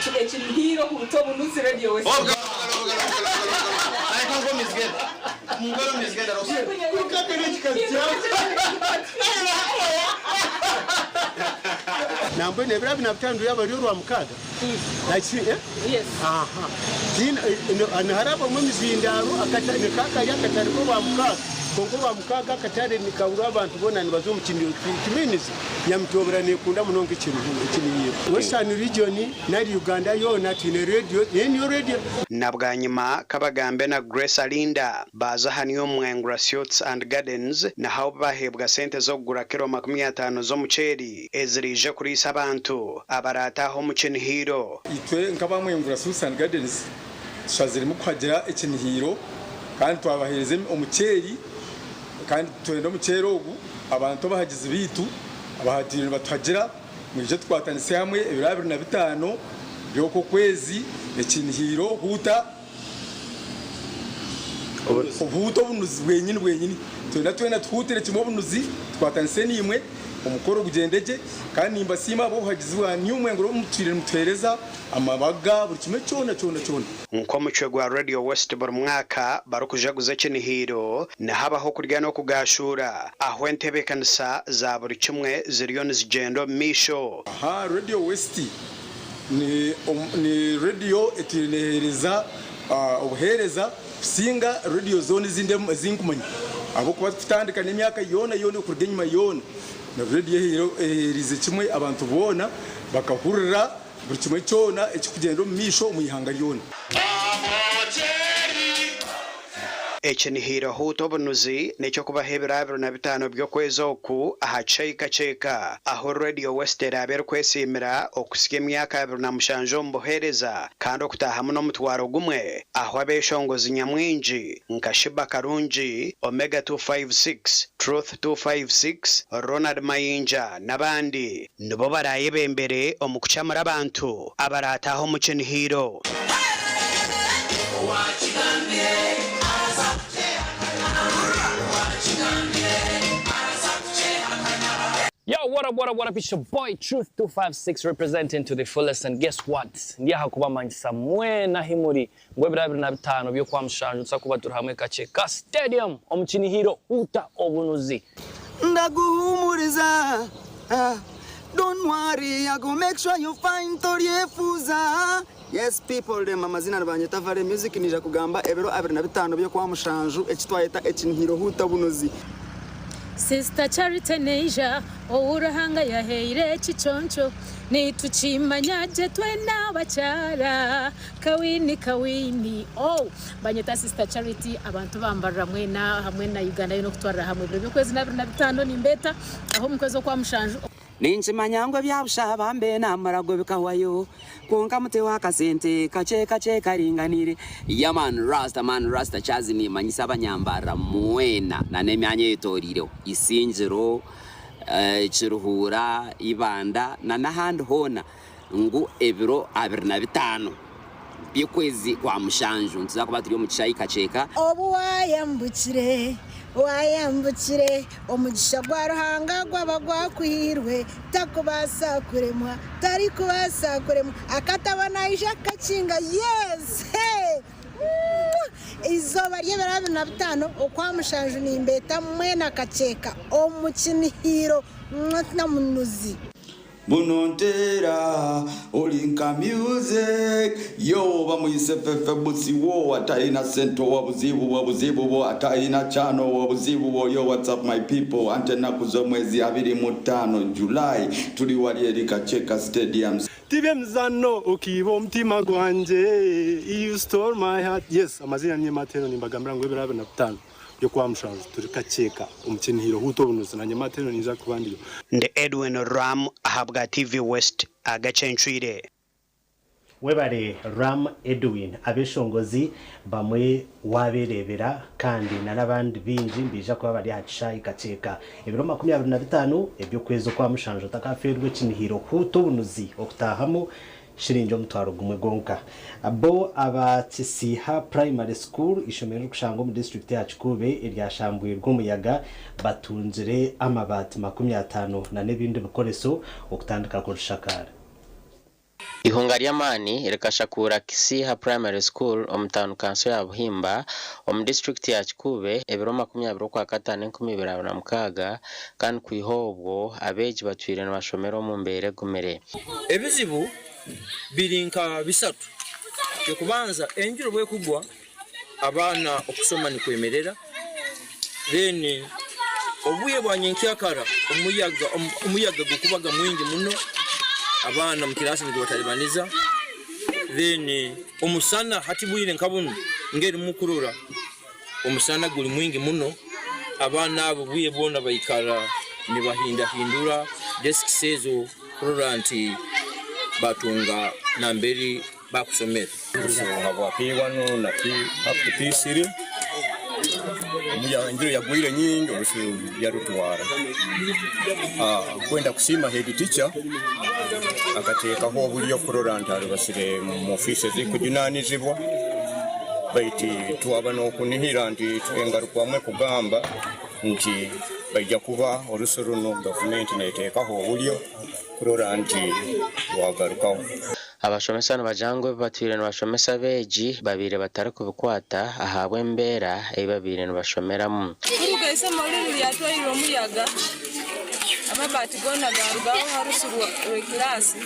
S16: to Ekinihiro Huuta Obunuzi Radio West.
S17: Nambwenu ebiro abiri na bitaano rwaba ruri orwamukaaga? Niharabamu emizindaaro kari akatare k'orwamukaaga kwonka orwamukaaga akatare nikahurira abantu boona nibaza omu kinihiro it means Nyamityobora neekunda munonga ekinihiro. Western region nari Uganda yoona twine radio niyo radio.
S9: Na bwanyima Kabagambe na Grace Alinda baaza aha New Mwengura Suites and Gardens naho baheebwa sente z'okugura kilo 50 z'omuceeri eziraije kuriisa abantu abaraataahe omu kinihiiro.
S18: Itwe nk'aba Mwengura Suites and Gardens tushaziremu kuhagira ekinihiiro kandi twabaheereza omuceeri kandi nitwenda omuceeri ogu abantu abahagizi baitu abahagiire nibatuhagira mwije tukwatanise hamwe ebiro 25 by'oku okwezi ekinihiiro huuta Obuhuta obunuzi bwenyini bwenyini. Twena twena tuhuutire kimwe obunuzi, tukwatanise naimwe, omukoro gugyende gye. Kandi nimbasiima ahabw'obuhagizi bwa New Mwengo obu mutwire nimutuheereza, amabaga, buri kimwe kyona kyona kyona.
S9: Nk'omucwe gwa Radio West buri mwaka barikujaguza ekinihiiro, nihabaho okurya n'okugaashuura ahu entebeekanisa za buri kimwe ziriyo nizigyenda omu maisho.
S18: Aha Radio West Ni ni rediyo etwire neeheereza obuheereza kusinga rediyo zoona ezindi ezi nkumanya ahabw'okuba kutandika n'emyaka yoona yoona okuruga enyima yoona rediyo eheeriize kimwe abantu boona bakahurira buri kimwe kyona ekirikugyenda omu maisho omu ihanga ryona.
S9: Ekinihiiro Huuta Obunuzi n'eky'okubaho ebiro 25 by'okwezi oku aha Kyeka ahu Radio West eraabe erikwesiimira okuhitsya emyaka 27 omu buheereza kandi okutaahamu n'omutwaro gumwe ahu abeeshongozi nyamwingi nka Sheebah Karungi, Omega 256, Truth 256, Ronald Mayinja n'abandi nibo baraayebembere omu kukyamura abantu abaraataahe omu kinihiiro.
S19: Yo, what up, what up, what up? It's your boy Truth 256 representing to the fullest and guess what? Ndi aha kubamanyisa mwena ahi muri ngu ebiro 25 by'Okwamushanju tuza kuba turi hamwe kakye ka stadium omu Kinihiro Huuta Obunuzi.
S20: Ndaguhumuriza, ah,
S2: Don't worry, I go make sure you find toryefuza. Yes people them amazina nibanyeta Vale Music nija kugamba ebiro 25 by'okwamushanju eki twayeta ekinihiro huuta bunuzi.
S4: Sister Charity Neija ou Ruhanga yahaire ekiconco nitukimanya gye twena abakyara Kawini kawini oh Banyeta Sister Charity abantu bambarira mwena hamwe na Uganda yoona okutwarira hamwe ebiro by'okwezi n'abiri na bitaano nimbeeta aho omu kwezi okwamushanju.
S6: Ninkimanya ngu ebya busha bambe n'amarago bikahwayo, kwonka muteho akasente kakye kakye karinganiire. Yeah man Rasta man Rasta Chazi nimanyisa abanyambarira mwena na n'emyanya eyetoreireho, Isingiro, Kiruhura, Ibanda na n'ahandi hoona ngu ebiro 25 by'okwezi kwa mushanju nituza kuba turi omu kishaayi Kakyeka.
S20: Obu waayambukire, waayambukire, omugisha gwa Ruhanga gwaba gwakuhairwe, takubaasa kuremwa, tarikubaasa kuremwa. Akatabo naija kukakinga, yes! Hey! Mwah! Eizooba ry'ebiro 25 Okwamushanju nimbeeta mwena Kakyeka omu kinihiiro, mwah, na munuzi.
S21: Buno nteera oli nka music yo bamuyise Fefe Busi wo atayina sente owa buzibu bwo buzibu bwo atayina chano owa buzibu bwo yo what's up my people ante ennaku z'omwezi 25 July tuli wali eri Kakyeka Stadium.
S22: Ti by'emizaano okiiba omutima gwangye You stole my heart Yes amaziina niinye Matero nimbagambira ngu ebiro 25 by'Okwamushanju turi Kakyeka omu Kinihiro Huuta Obunuzi naanye Matero ninza kuba ndiyo.
S9: Ndi Edwin Ram ahabwa TV West agacencwire.
S3: Webare Ram Edwin abeshongozi bamwe waberebera kandi na n'abandi baingi nibaija kuba bari aha kishaayi Kakyeka ebiro 25 eby'okwezi Okwamushanju otakafeerwa ekinihiro Huuta Obunuzi okutaahamu Shiringi 10,000 gwonka. Bo aba Kisiiha Primary School, eishomero eririkushangwa omu disiturikiti ya Kikuube eryashambwirwe omuyaga batungire amabaati 50 na n'ebindi bikoreso okutandika kurishakaara.
S23: Eihunga ry'amaani rikashakuura Kisiiha Primary School omu tauni kanso ya Buhimba omu disiturikiti ya Kikuube ebiro 20 Okwakataano 2026 kandi kwiha obwo abeegi batwire nibashomera omu mbeera egumire.
S24: Ebizibu biri nka bisatu. Eky'okubanza enjura obu ekugwa abaana okusoma nikwemerera, then obwire bwa nyenkyakara omuyaga omuyaga gukubaga mwingi muno abaana omu kiraasi nigubataribaniza, then omusana hati bwire nka bunu ngeri mukurora Omusana guri mwingi muno, abaana abo obwire bwona baikara nibahindahindura desks ezo kurora nti batunga nambere bakusomera.
S26: Obusobola bwa P1 na up to P3 enjura yagwire nyingi orusu yarutwara. Nkwenda kusiima head teacher akateekaho oburyo kurora nti arubasire mu ofiisi ezikujunanizibwa. Baitu twaba n'okunihira nti engarukwamu ekugamba nti baija kuba orusu runu gavumenti neteekaho obulyo kurora nti rwagarukaho.
S23: Abashomesa nibagira ngu ebi batwire nibashomesa abeegi babaire batarikubikwata ahabw'embeera ei babaire nibashomeramu.
S16: Kuruga eisomero rinu ryatwairwe omuyaga, amabaati goona gaarugaho ha rusu rw'ekiraasi.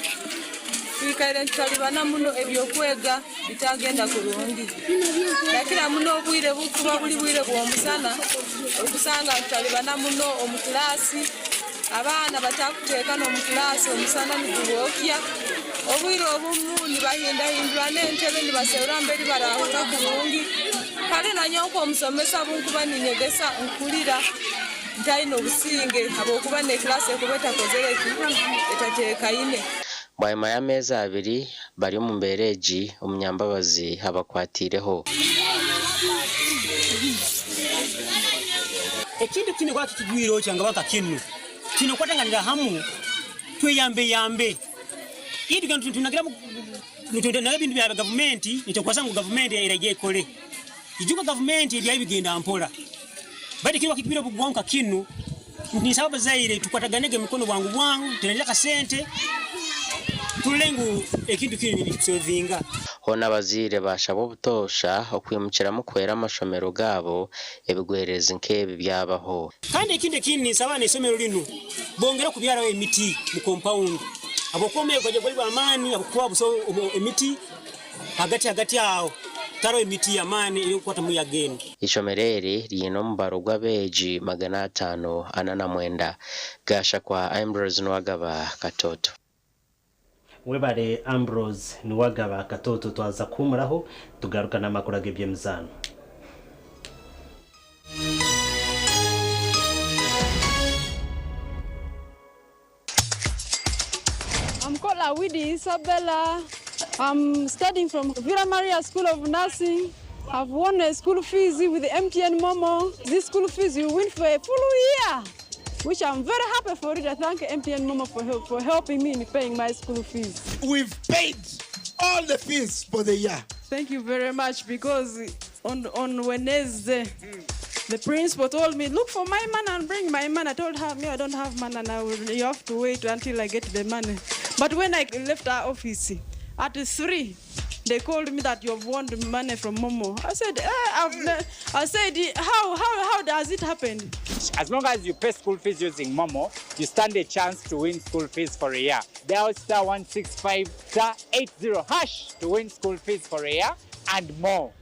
S16: Twikaire nitutalibana muno eby'okwega bitagenda kurungi. Nakira muno obwire bukuba buli bwire bw'omusana, okusanga nitutalibana muno omu kilaasi, abaana batakuteekana omu kilaasi omusana nigubookya. Obwire obumu nibahindahindurana entebe nibaserura mberi barahurra kurungi. Kale nanyowe nk'omusomesa obunkuba ninyegesa nkuhurira ntaine obusinge habwokuba n'ekilaasi ekuba etakozere ki, etateekaine.
S23: Bwanyima y'ameezi abiri bari omu mbeera egi, omunyambabazi abakwatiireho.
S30: Ekintu kinu kuba kikigwire kyangaba nka kinu, twine kukwatanganira hamu tweyambeyambe. Nitunagira ebintu bya gavumenti nitukwasa ngu gavumenti eraija ekole. Ijuka gavumenti ebyayo bigenda mpora. Baitu kinu kikigwire obugwa nka kinu, ninsaba abazaire tukwataganege emikono bwangu bwangu tunagire akasente turole ngu ekintu kinu nikitusevinga.
S23: Hoona abazaire baashabwa obutoosha okwimukiramu kuhwera amashomero gaabo ebigwererezi nk'ebi byabaho.
S30: Kandi ekindi ekindi ninsaba n'eisomero rinu bongere kubyaraho emiti mu compound habwokuba omuyaga gwaija guri gw'amaani habwokuba busaho emiti hagati hagati aho tihariho emiti y'amaani erikukwata muyaga enu.
S23: Eishomero eri riine omubaro gw'abeegi 549. Gashakwa Ambrose Nuwagaba, Katoto.
S3: Webare Ambrose Nuwagaba Katoto twaza kuhumuraho tugaruka n'amakuru ag'eby'emizaano.
S16: I'm called Awidi Isabella. I'm studying from Villa Maria School of Nursing. I've won a school fees with MTN Momo. This school fees you win for a full year, which I'm very happy for it. I thank MTN Momo for, help, for helping me in paying my school fees.
S27: We've paid all the fees for the year.
S16: Thank you very much because on Wednesday, the principal told me, look for my money and bring my money. I told her, me, I don't have money and I will, you have to wait until I get the money. But when I left our office at 3, they called me that you've won the money from Momo. I said, eh, I said, how does it happen?
S1: As long as you pay school fees using Momo, you stand a chance to win school fees for a year. Dial star 165 star 80 hash to win school fees for a year and more.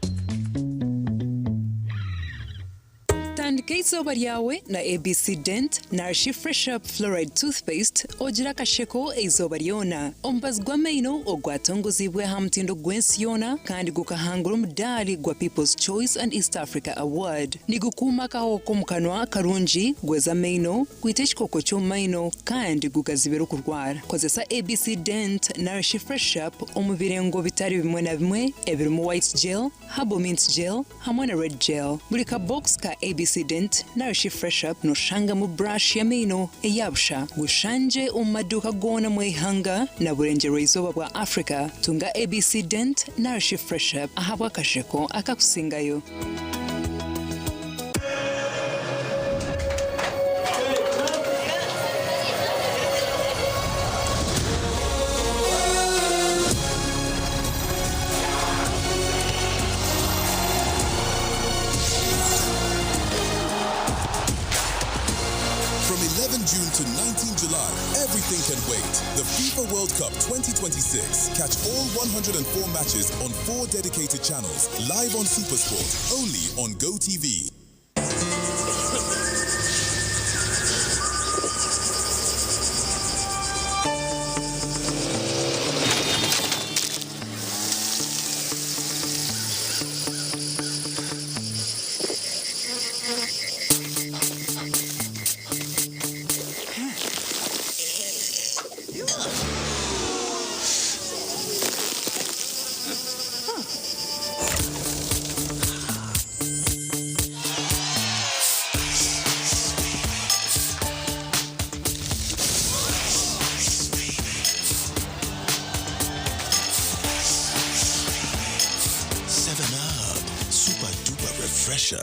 S5: Tandika eizooba ryawe na ABC Dent narishi Fresh Up Fluoride Toothpaste ogire akasheko eizooba ryona. Omubazi gw'amaino ogwatongozibwe aha mutindo gw'ensi yoona kandi gukahangura omudaari gwa People's Choice and East Africa Award. Nigukuuma akahoho k'omu kanwa karungi, gweza amaino, gwita ekikooko ky'omu maino kandi gugazibira okurwara. Kozesa ABC Dent narishi Fresh Up omu birengo bitari bimwe na bimwe ebirimu White Gel, Herbal Mint Gel hamwe na Red Gel. Buri kabokisi ka ABC Dent narishi Fresh Up noshangamu brush y'amaino eyabusha. Gushanje omu maduuka goona mu ihanga na burengyerwa izooba bwa Africa. Tunga ABC Dent narishi Fresh Up ahabw'akasheko akakusingayo.
S15: From 11 June to 19 July, everything can wait. The FIFA World Cup 2026. Catch all 104 matches on 4 dedicated channels, live on SuperSport, only on GoTV. 7 Up, super duper refresher.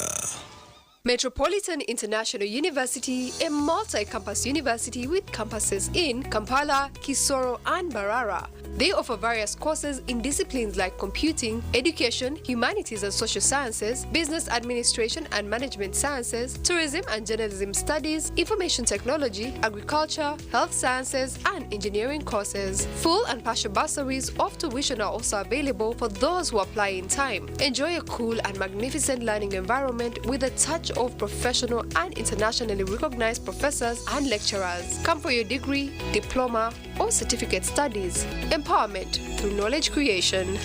S7: Metropolitan International University, a multi-campus university with campuses in Kampala, Kisoro, and Mbarara. They offer various courses in disciplines like computing, education, humanities and social sciences, business administration and management sciences, tourism and journalism studies, information technology, agriculture, health sciences, and engineering courses. Full and partial bursaries of tuition are also available for those who apply in time. Enjoy a cool and magnificent learning environment with a touch of professional and internationally recognized professors and lecturers. Come for your degree, diploma, or certificate studies. Empowerment through knowledge creation.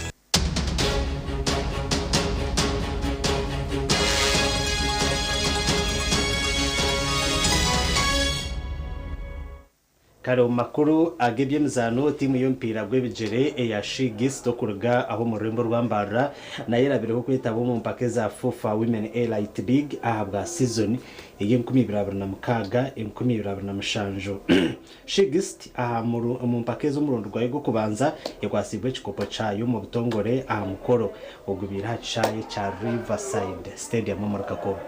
S3: Kare omu makuru ag'eby'emizaano, tiimu y'omupiira gw'ebigyere eya She Geese okuruga aho omu rurembo rwa Mbarara nayo erabireho kwetaba omu mpaka eza FUFA Women Elite League ahabwa sizoni ey'e 2026 2027. She Geese aha omu mpaka ez'omurundi gwayo gw'okubanza ekwasibwe ekikopo kyayo omu butongore aha mukoro ogubiire aha kishaayi kya Riverside Stadium omuri Kakobe.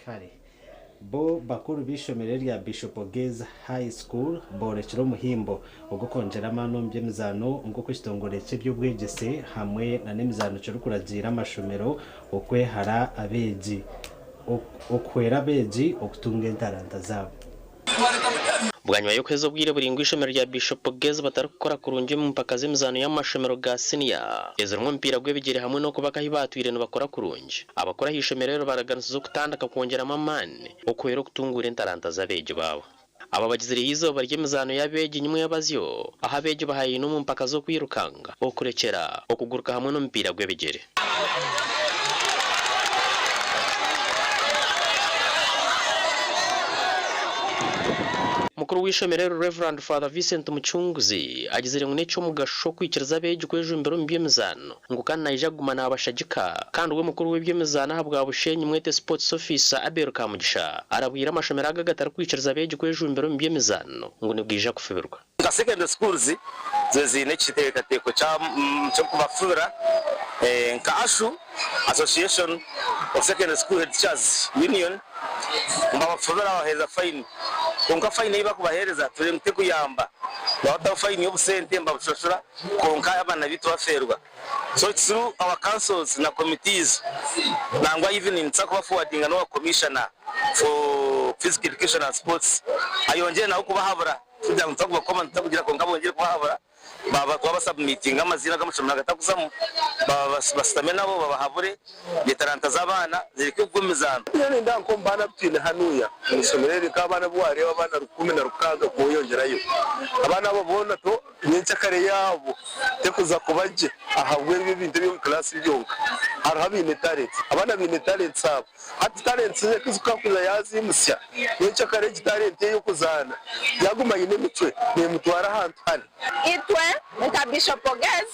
S3: Kare, bo bakuru b'eishomero erya Bishop Ogez High School boorekire omuhimbo ogw'okwongyera amaani omu by'emizaano nk'oku ekitongore ky'eby'obwegyese hamwe n'emizaano kirikuragiira amashomero okwehara abeegi okuhwera abeegi okutunga entaranta zaabo.
S23: Bwanyima y'okuheza obwire buraingwa eishomero rya Bishop Gezi batarikukora kurungi omu mpaka z'emizaano y'amashomero ga siniya ezirimu omupiira gw'ebigyere hamwe n'okubaka ahi baatwire nibakora kurungi, abakuru aha ishomero eryo baraganisize okutandika kwongyeramu amaani okuhwera okutunguura entaranta z'abeegi baabo. Aba bagizireho eizooba ry'emizaano y'abeegi nyimwebazyo ahu abeegi bahayaine omu mpaka z'okwirukanga, okurekyera, okuguruka hamwe n'omupiira gw'ebigyere. Mukuru w'eishomero eri Rev. Father Vincent Mucunguzi agizire ngu n'eky'omugasho okwikiriza abeegi kwejumbira omu by'emizaano ngu kandi naija kuguma nabashagika kandi we mukuru w'eby'emizaano ahabwa Bushenyi Mwete Sports Officer Abel Kamugisha arabwire amashomero aga agatarikwikiriza abeegi kwejumbira omu by'emizaano ngu nibwija kufubirwa.
S8: Nka secondary schools zibe ziine ekiteekateeko ky'okubafubira nka ASHU, Association of Secondary School Head Teachers Union, nibabafubira babaheereza fayini. Kwonka fayini ei barikubaheereza tureeba ngu terikuyamba. Nibabataho fayini y'obusente nibabushashura kwonka abaana baitu bafeerwa. So it's through our councils na committees nangwa even nituza kuba forwardinga n'owa commissioner for physical education and sports ayongyere nawe kubahabura. Tikugira ngu nituza kubakoma nituza kugira kwonka bongyere kubahabura baaba twabasubmitinga amaziina g'amashomero agatakuzamu bashutame nabo babahabure etaranta z'abaana zireke kugwa omu mizaano.
S10: Nyowe nindeeba nk'omu baana abu twine hanuya omu ishomero eri nk'abaana abu waareeba abaana 16 kweyongyerayo, abaana abo boona to nyenkyakare yaabo tekuza kuba gye ahabw'ebyo ebintu eby'omu kilaasi byonka. Hariho abaine talents, abaana baine talents abo. Hati talents ze ku zikakuza yaziimutsya, nyenkyakare egi talent ye y'okuzaana yaguma aine emicwe nemutwara ahantu hare.
S11: Itwe nka Bishop Ogez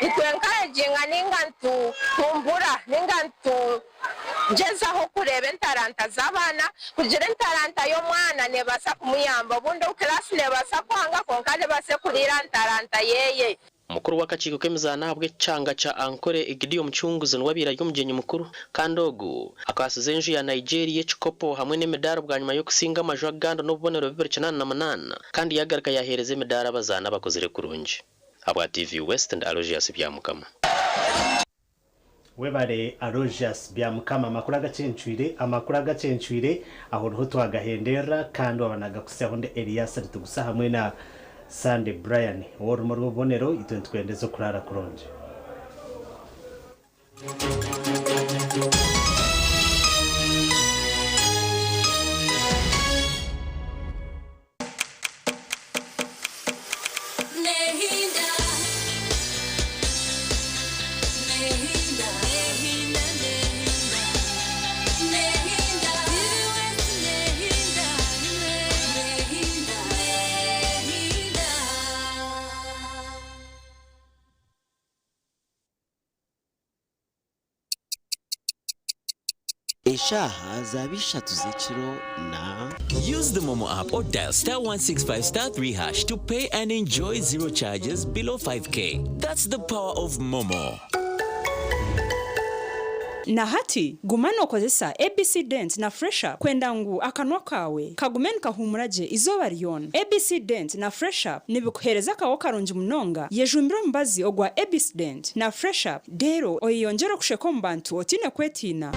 S11: nitu encouraginga ninga nitutumbura ninga nitugyezaho kureeba entaranta z'abaana kugira entaranta y'omwana nebaasa kumuyamba obundi obu class nebaasa kwanga kwonka nebaasa kuriira aha ntaranta yeye.
S23: Mukuru w'akakiiko k'emizaano ahabw'ekyanga kya Ankole, Egidio Mucunguzi niwe abaire ari omugyenyi mukuru kandi ogu akwatsize enju ya Nigeria ekikopo hamwe n'emidaari bwanyima y'okusinga amaju agandi n'obubonero 288 kandi yagaruka yaheereza emidaari abazaani abakozire kurungi. Ahabwa TV West ndi Aloysius Byamukama.
S3: Webare Aloysius Byamukama amakuru agacencwire amakuru agacencwire aho niho twagahenderera kandi waba nagakutsyaho ndi Elias Ritugusa hamwe na Sunday Brian ow'orurimi orw'obubonero itwe nitukwendeza okuraara kurungi.
S12: Eshaaha zaaba ishatu z'ekiro na.
S13: Use the Momo app or dial star 165 star 3 hash to pay and enjoy zero charges below 5k. That's the power of Momo.
S14: Na hati, guma nookozesa ABC Dent na Fresh Up kwenda ngu akanwa kaawe kagume nikahuumura gye eizooba ryona. ABC Dent na Fresh Up nibikuheereza akaho karungi munonga. Yejumbire omubazi ogwa ABC Dent na Fresh Up reero oyeyongyere okusheka omu bantu otaine kwetiina.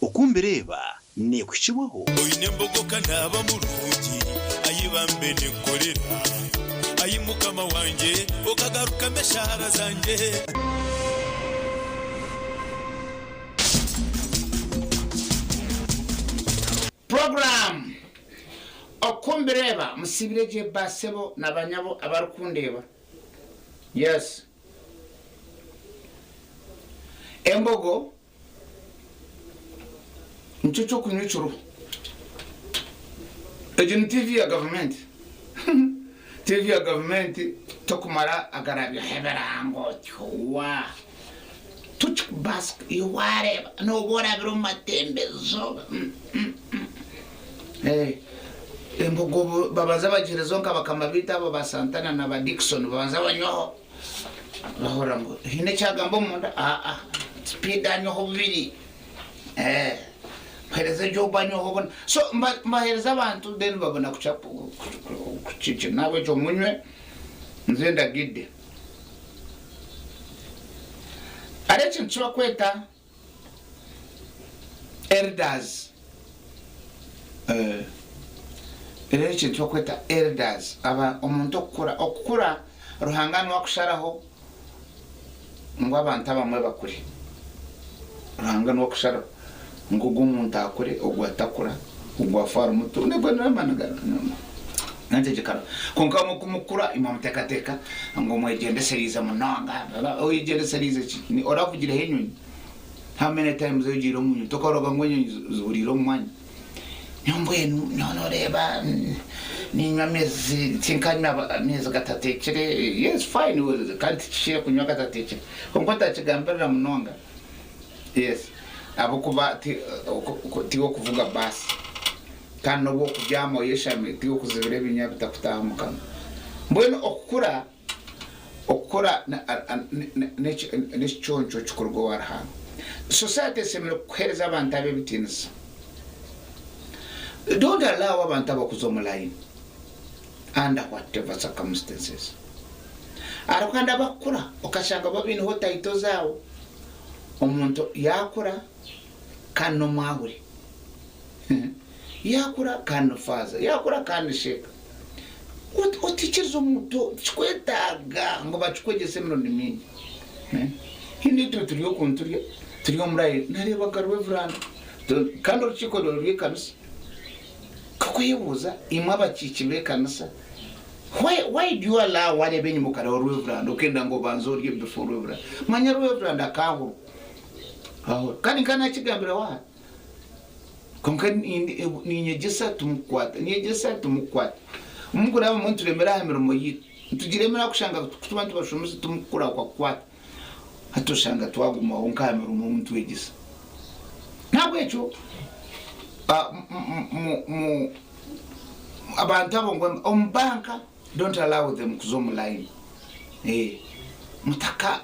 S17: Oku mbireeba neekuhikibwaho.
S27: Oine embogo ka naaba murungi, ai bambe ninkukorera, Ai Mukama wangye, okagarukamu eshaara zangye.
S2: Program Oku mbireeba musiibire gye ba sebo na ba nyabo abarikundeeba. Yes. Embogo nikyo ky'okunywa ekiriho. Egi ni TV ya gavumenti. TV ya gavumenti tokumara agarabyaho ebirango otyo waa. Tokikubaasa, iwe waareeba nooba orabire omu matembezo. Embogo babanza bagiheereza nka bakama baitu abo ba Santana na ba Dickson babanza banywaho bahurira ngu haine ekyagamba omunda aa speed anywaho bubiri mpereza Job anyweho buna so mbahereza abantu then babona kuca kukiki nahabwekyo munywe nze ndagidde. Hariho ekintu eki barikweta elders, hariho ekintu eki barikweta elders, omuntu okukura, okukura Ruhanga niwe akusharaho ngu abantu abamwe bakure, Ruhanga niwe akusharaho ngu ogu omuntu akure, ogu atakura, ogu afe ari muto, nigwo amaani ga Ruhanga. Kwonka imwe ku mukura imwe muteekateeka ngu mwegyendesereize munonga, oyegyendesereize ki? Oravugireho enyonyi? How many times ogiire omu nyonyi tokaroga ngu enyonyi zihuriire omu mwanya? Nyowe mbwenu nyowe noreeba niinywa amaizi tinkanywa amaizi gatateekire, yes fine kandi tikihikire kunywa gatateekire kwonka otakigambirira munonga yes ahabw'okuba tiiwe okuvuga baasi kandi n'obu okubyama oyeshami tiiwe okuzibira ebinywa bitakutaaha omu kanwa. Mbwenu okukura Okukora n'ekiconco kikuruga owa Ruhanga. Society eshemereire kukuhereza abantu ab'ebitiinisa. Don't allow abantu abo kuza omu line under whatever circumstances. Hariho kandi abakukura okashanga bo baineho title zaabo. Omuntu yaakura kandi n'omwahuri. Yaakura kandi ni faaza, yaakura kandi ni sheeka. Otaikiriza omuntu tikikwetaaga ngu bakikwegyese emirundi mingi. Haine itwe turi oku niturya turi omu layini nareeba nka Reverand kandi orukiiko ruri orw'ekanisa nkakwebuuza imwe abakiiki b'ekanisa why why do you allow wareeba enyima okareeba Reverand okenda ngu obanze orye before Reverand manya Reverand akaahurwa kandi nka nakigambira waaha. Kwonka niinyegyesa timukukwata, nyegyesa timukukwata. Mukuraaba mwe nituremera aha mirimo yaitu, nitugiremera kushanga ku tuba nitubashomesa timukurahuka kukwata. Hati oshanga twagumaho nk'aha mirimo omu nitwegyesa. N'ahabw'ekyo abantu abo ngu omu banka don't allow them kuza omu line.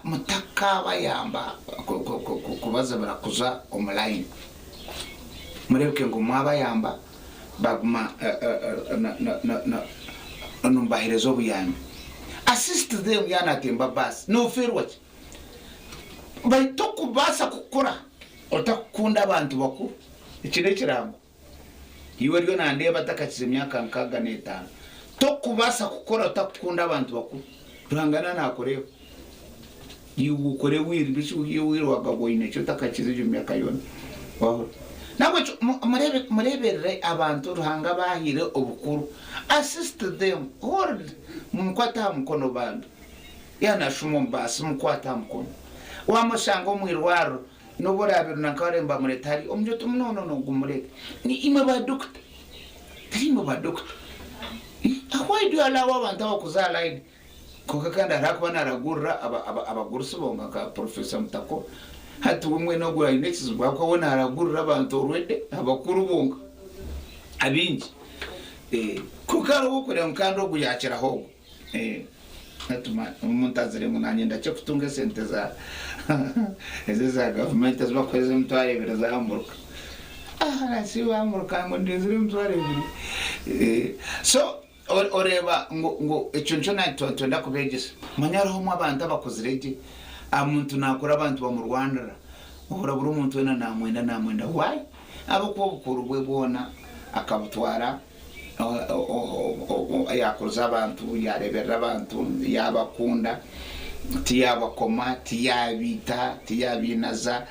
S2: Mutakabayamba kubazibira kuza omu line. Mureebeke ngu mwabayamba baguma nimubaheereza obuyambi. Assist them yaaba naatemba baasi noofeerwa ki? Baitu tokubaasa kukura otakukunda abantu bakuru. Eki n'ekirango. Iwe oriyo nandeeba atakakize myaka 65, tokubaasa kukora otakukunda abantu bakuru. Ruhanga na nakureeba. Iwe okore will, beitu will wagaba oine ki otakakize egyo myaka yoona. Wahurira? Nahabwekyo murebe mureberere abantu Ruhanga abahaire obukuru. Assist them, hold, mumukwate aha mukono bambi. Yaaba nashuma omu baasi mukwate aha mukono. Wamushanga omu irwariro, N'obu oraabe ori nanka bariyo nibamureeta hariya, omugye oti, No, no, no, gumureete. Ni imwe ba dokita. Tari imwe ba dokita. Why do you allow abantu abo kuza aha line? Kwonka kandi hariho akuba naaragurira abagurusi bonka nka Professor Mutako. Hati we mbwenu ogwo aine ekizibu ahabw'okuba we naaragurira abantu already abakuru bonka abaingi. Kwonka hariho ow'okureeba ngu kandi ogu yaakiraho ogu. Natuma omuntu azire ngu nanye ndakye kutunga esente za ezi eza gavumenti ezi bakuhereza 20,000 zamuruka ah nasi bamuruka ngu ndinzire 20,000 so oreeba ngu ngu ekyo nikyo nitwenda kubegyesa manya hariho omwe abantu abakuzire gye omuntu nakura abantu bamurwanira ohurira buri omuntu weena namwenda namwenda why ahabw'okuba obukuru bwe bwona akabutwara Yaakuruza abantu, yaareeberera abantu, yaabakunda. Tiyabakoma, tiyabiita, tiyabinaza,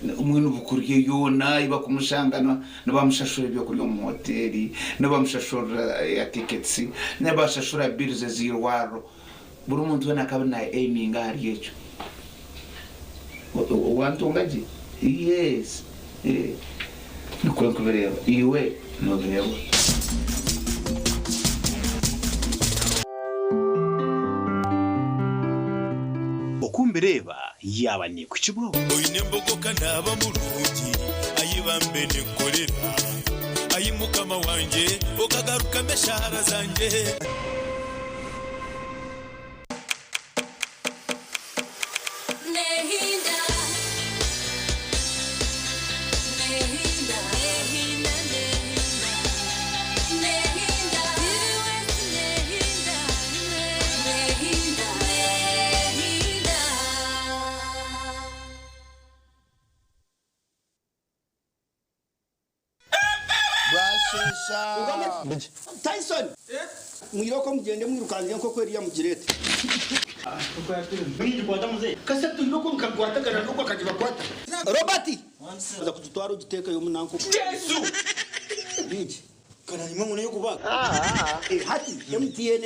S2: mbwenu bukurye yoona ei bakumushanga nibamushashura ebyokurya omu hoteeri, nibamushashurira air tickets, nibashashura bills ez'eirwariro. Buri muntu weena akaba na aiminga ahari ekyo. Wantunga gye? Yes. Nikwo nkubireeba. Iwe nobireeba ota?
S17: Oku mbireeba yaaba neekuhikibwaho.
S4: Oine embogo ka naaba murungi, ai bambe ninkukorera, Ai Mukama wangye, okagarukamu eshaara zangye.
S2: Bwasheesha.
S6: Tyson! Mwirooko mugyende mwirukange enkoko eriya mugireete. Kasita twine oku nkakwatagana n'oku akagibakwata. Robert! Oza kugitwara ogiteekeyo omu nanka oku. Yesu! Bingi. Hati MTN.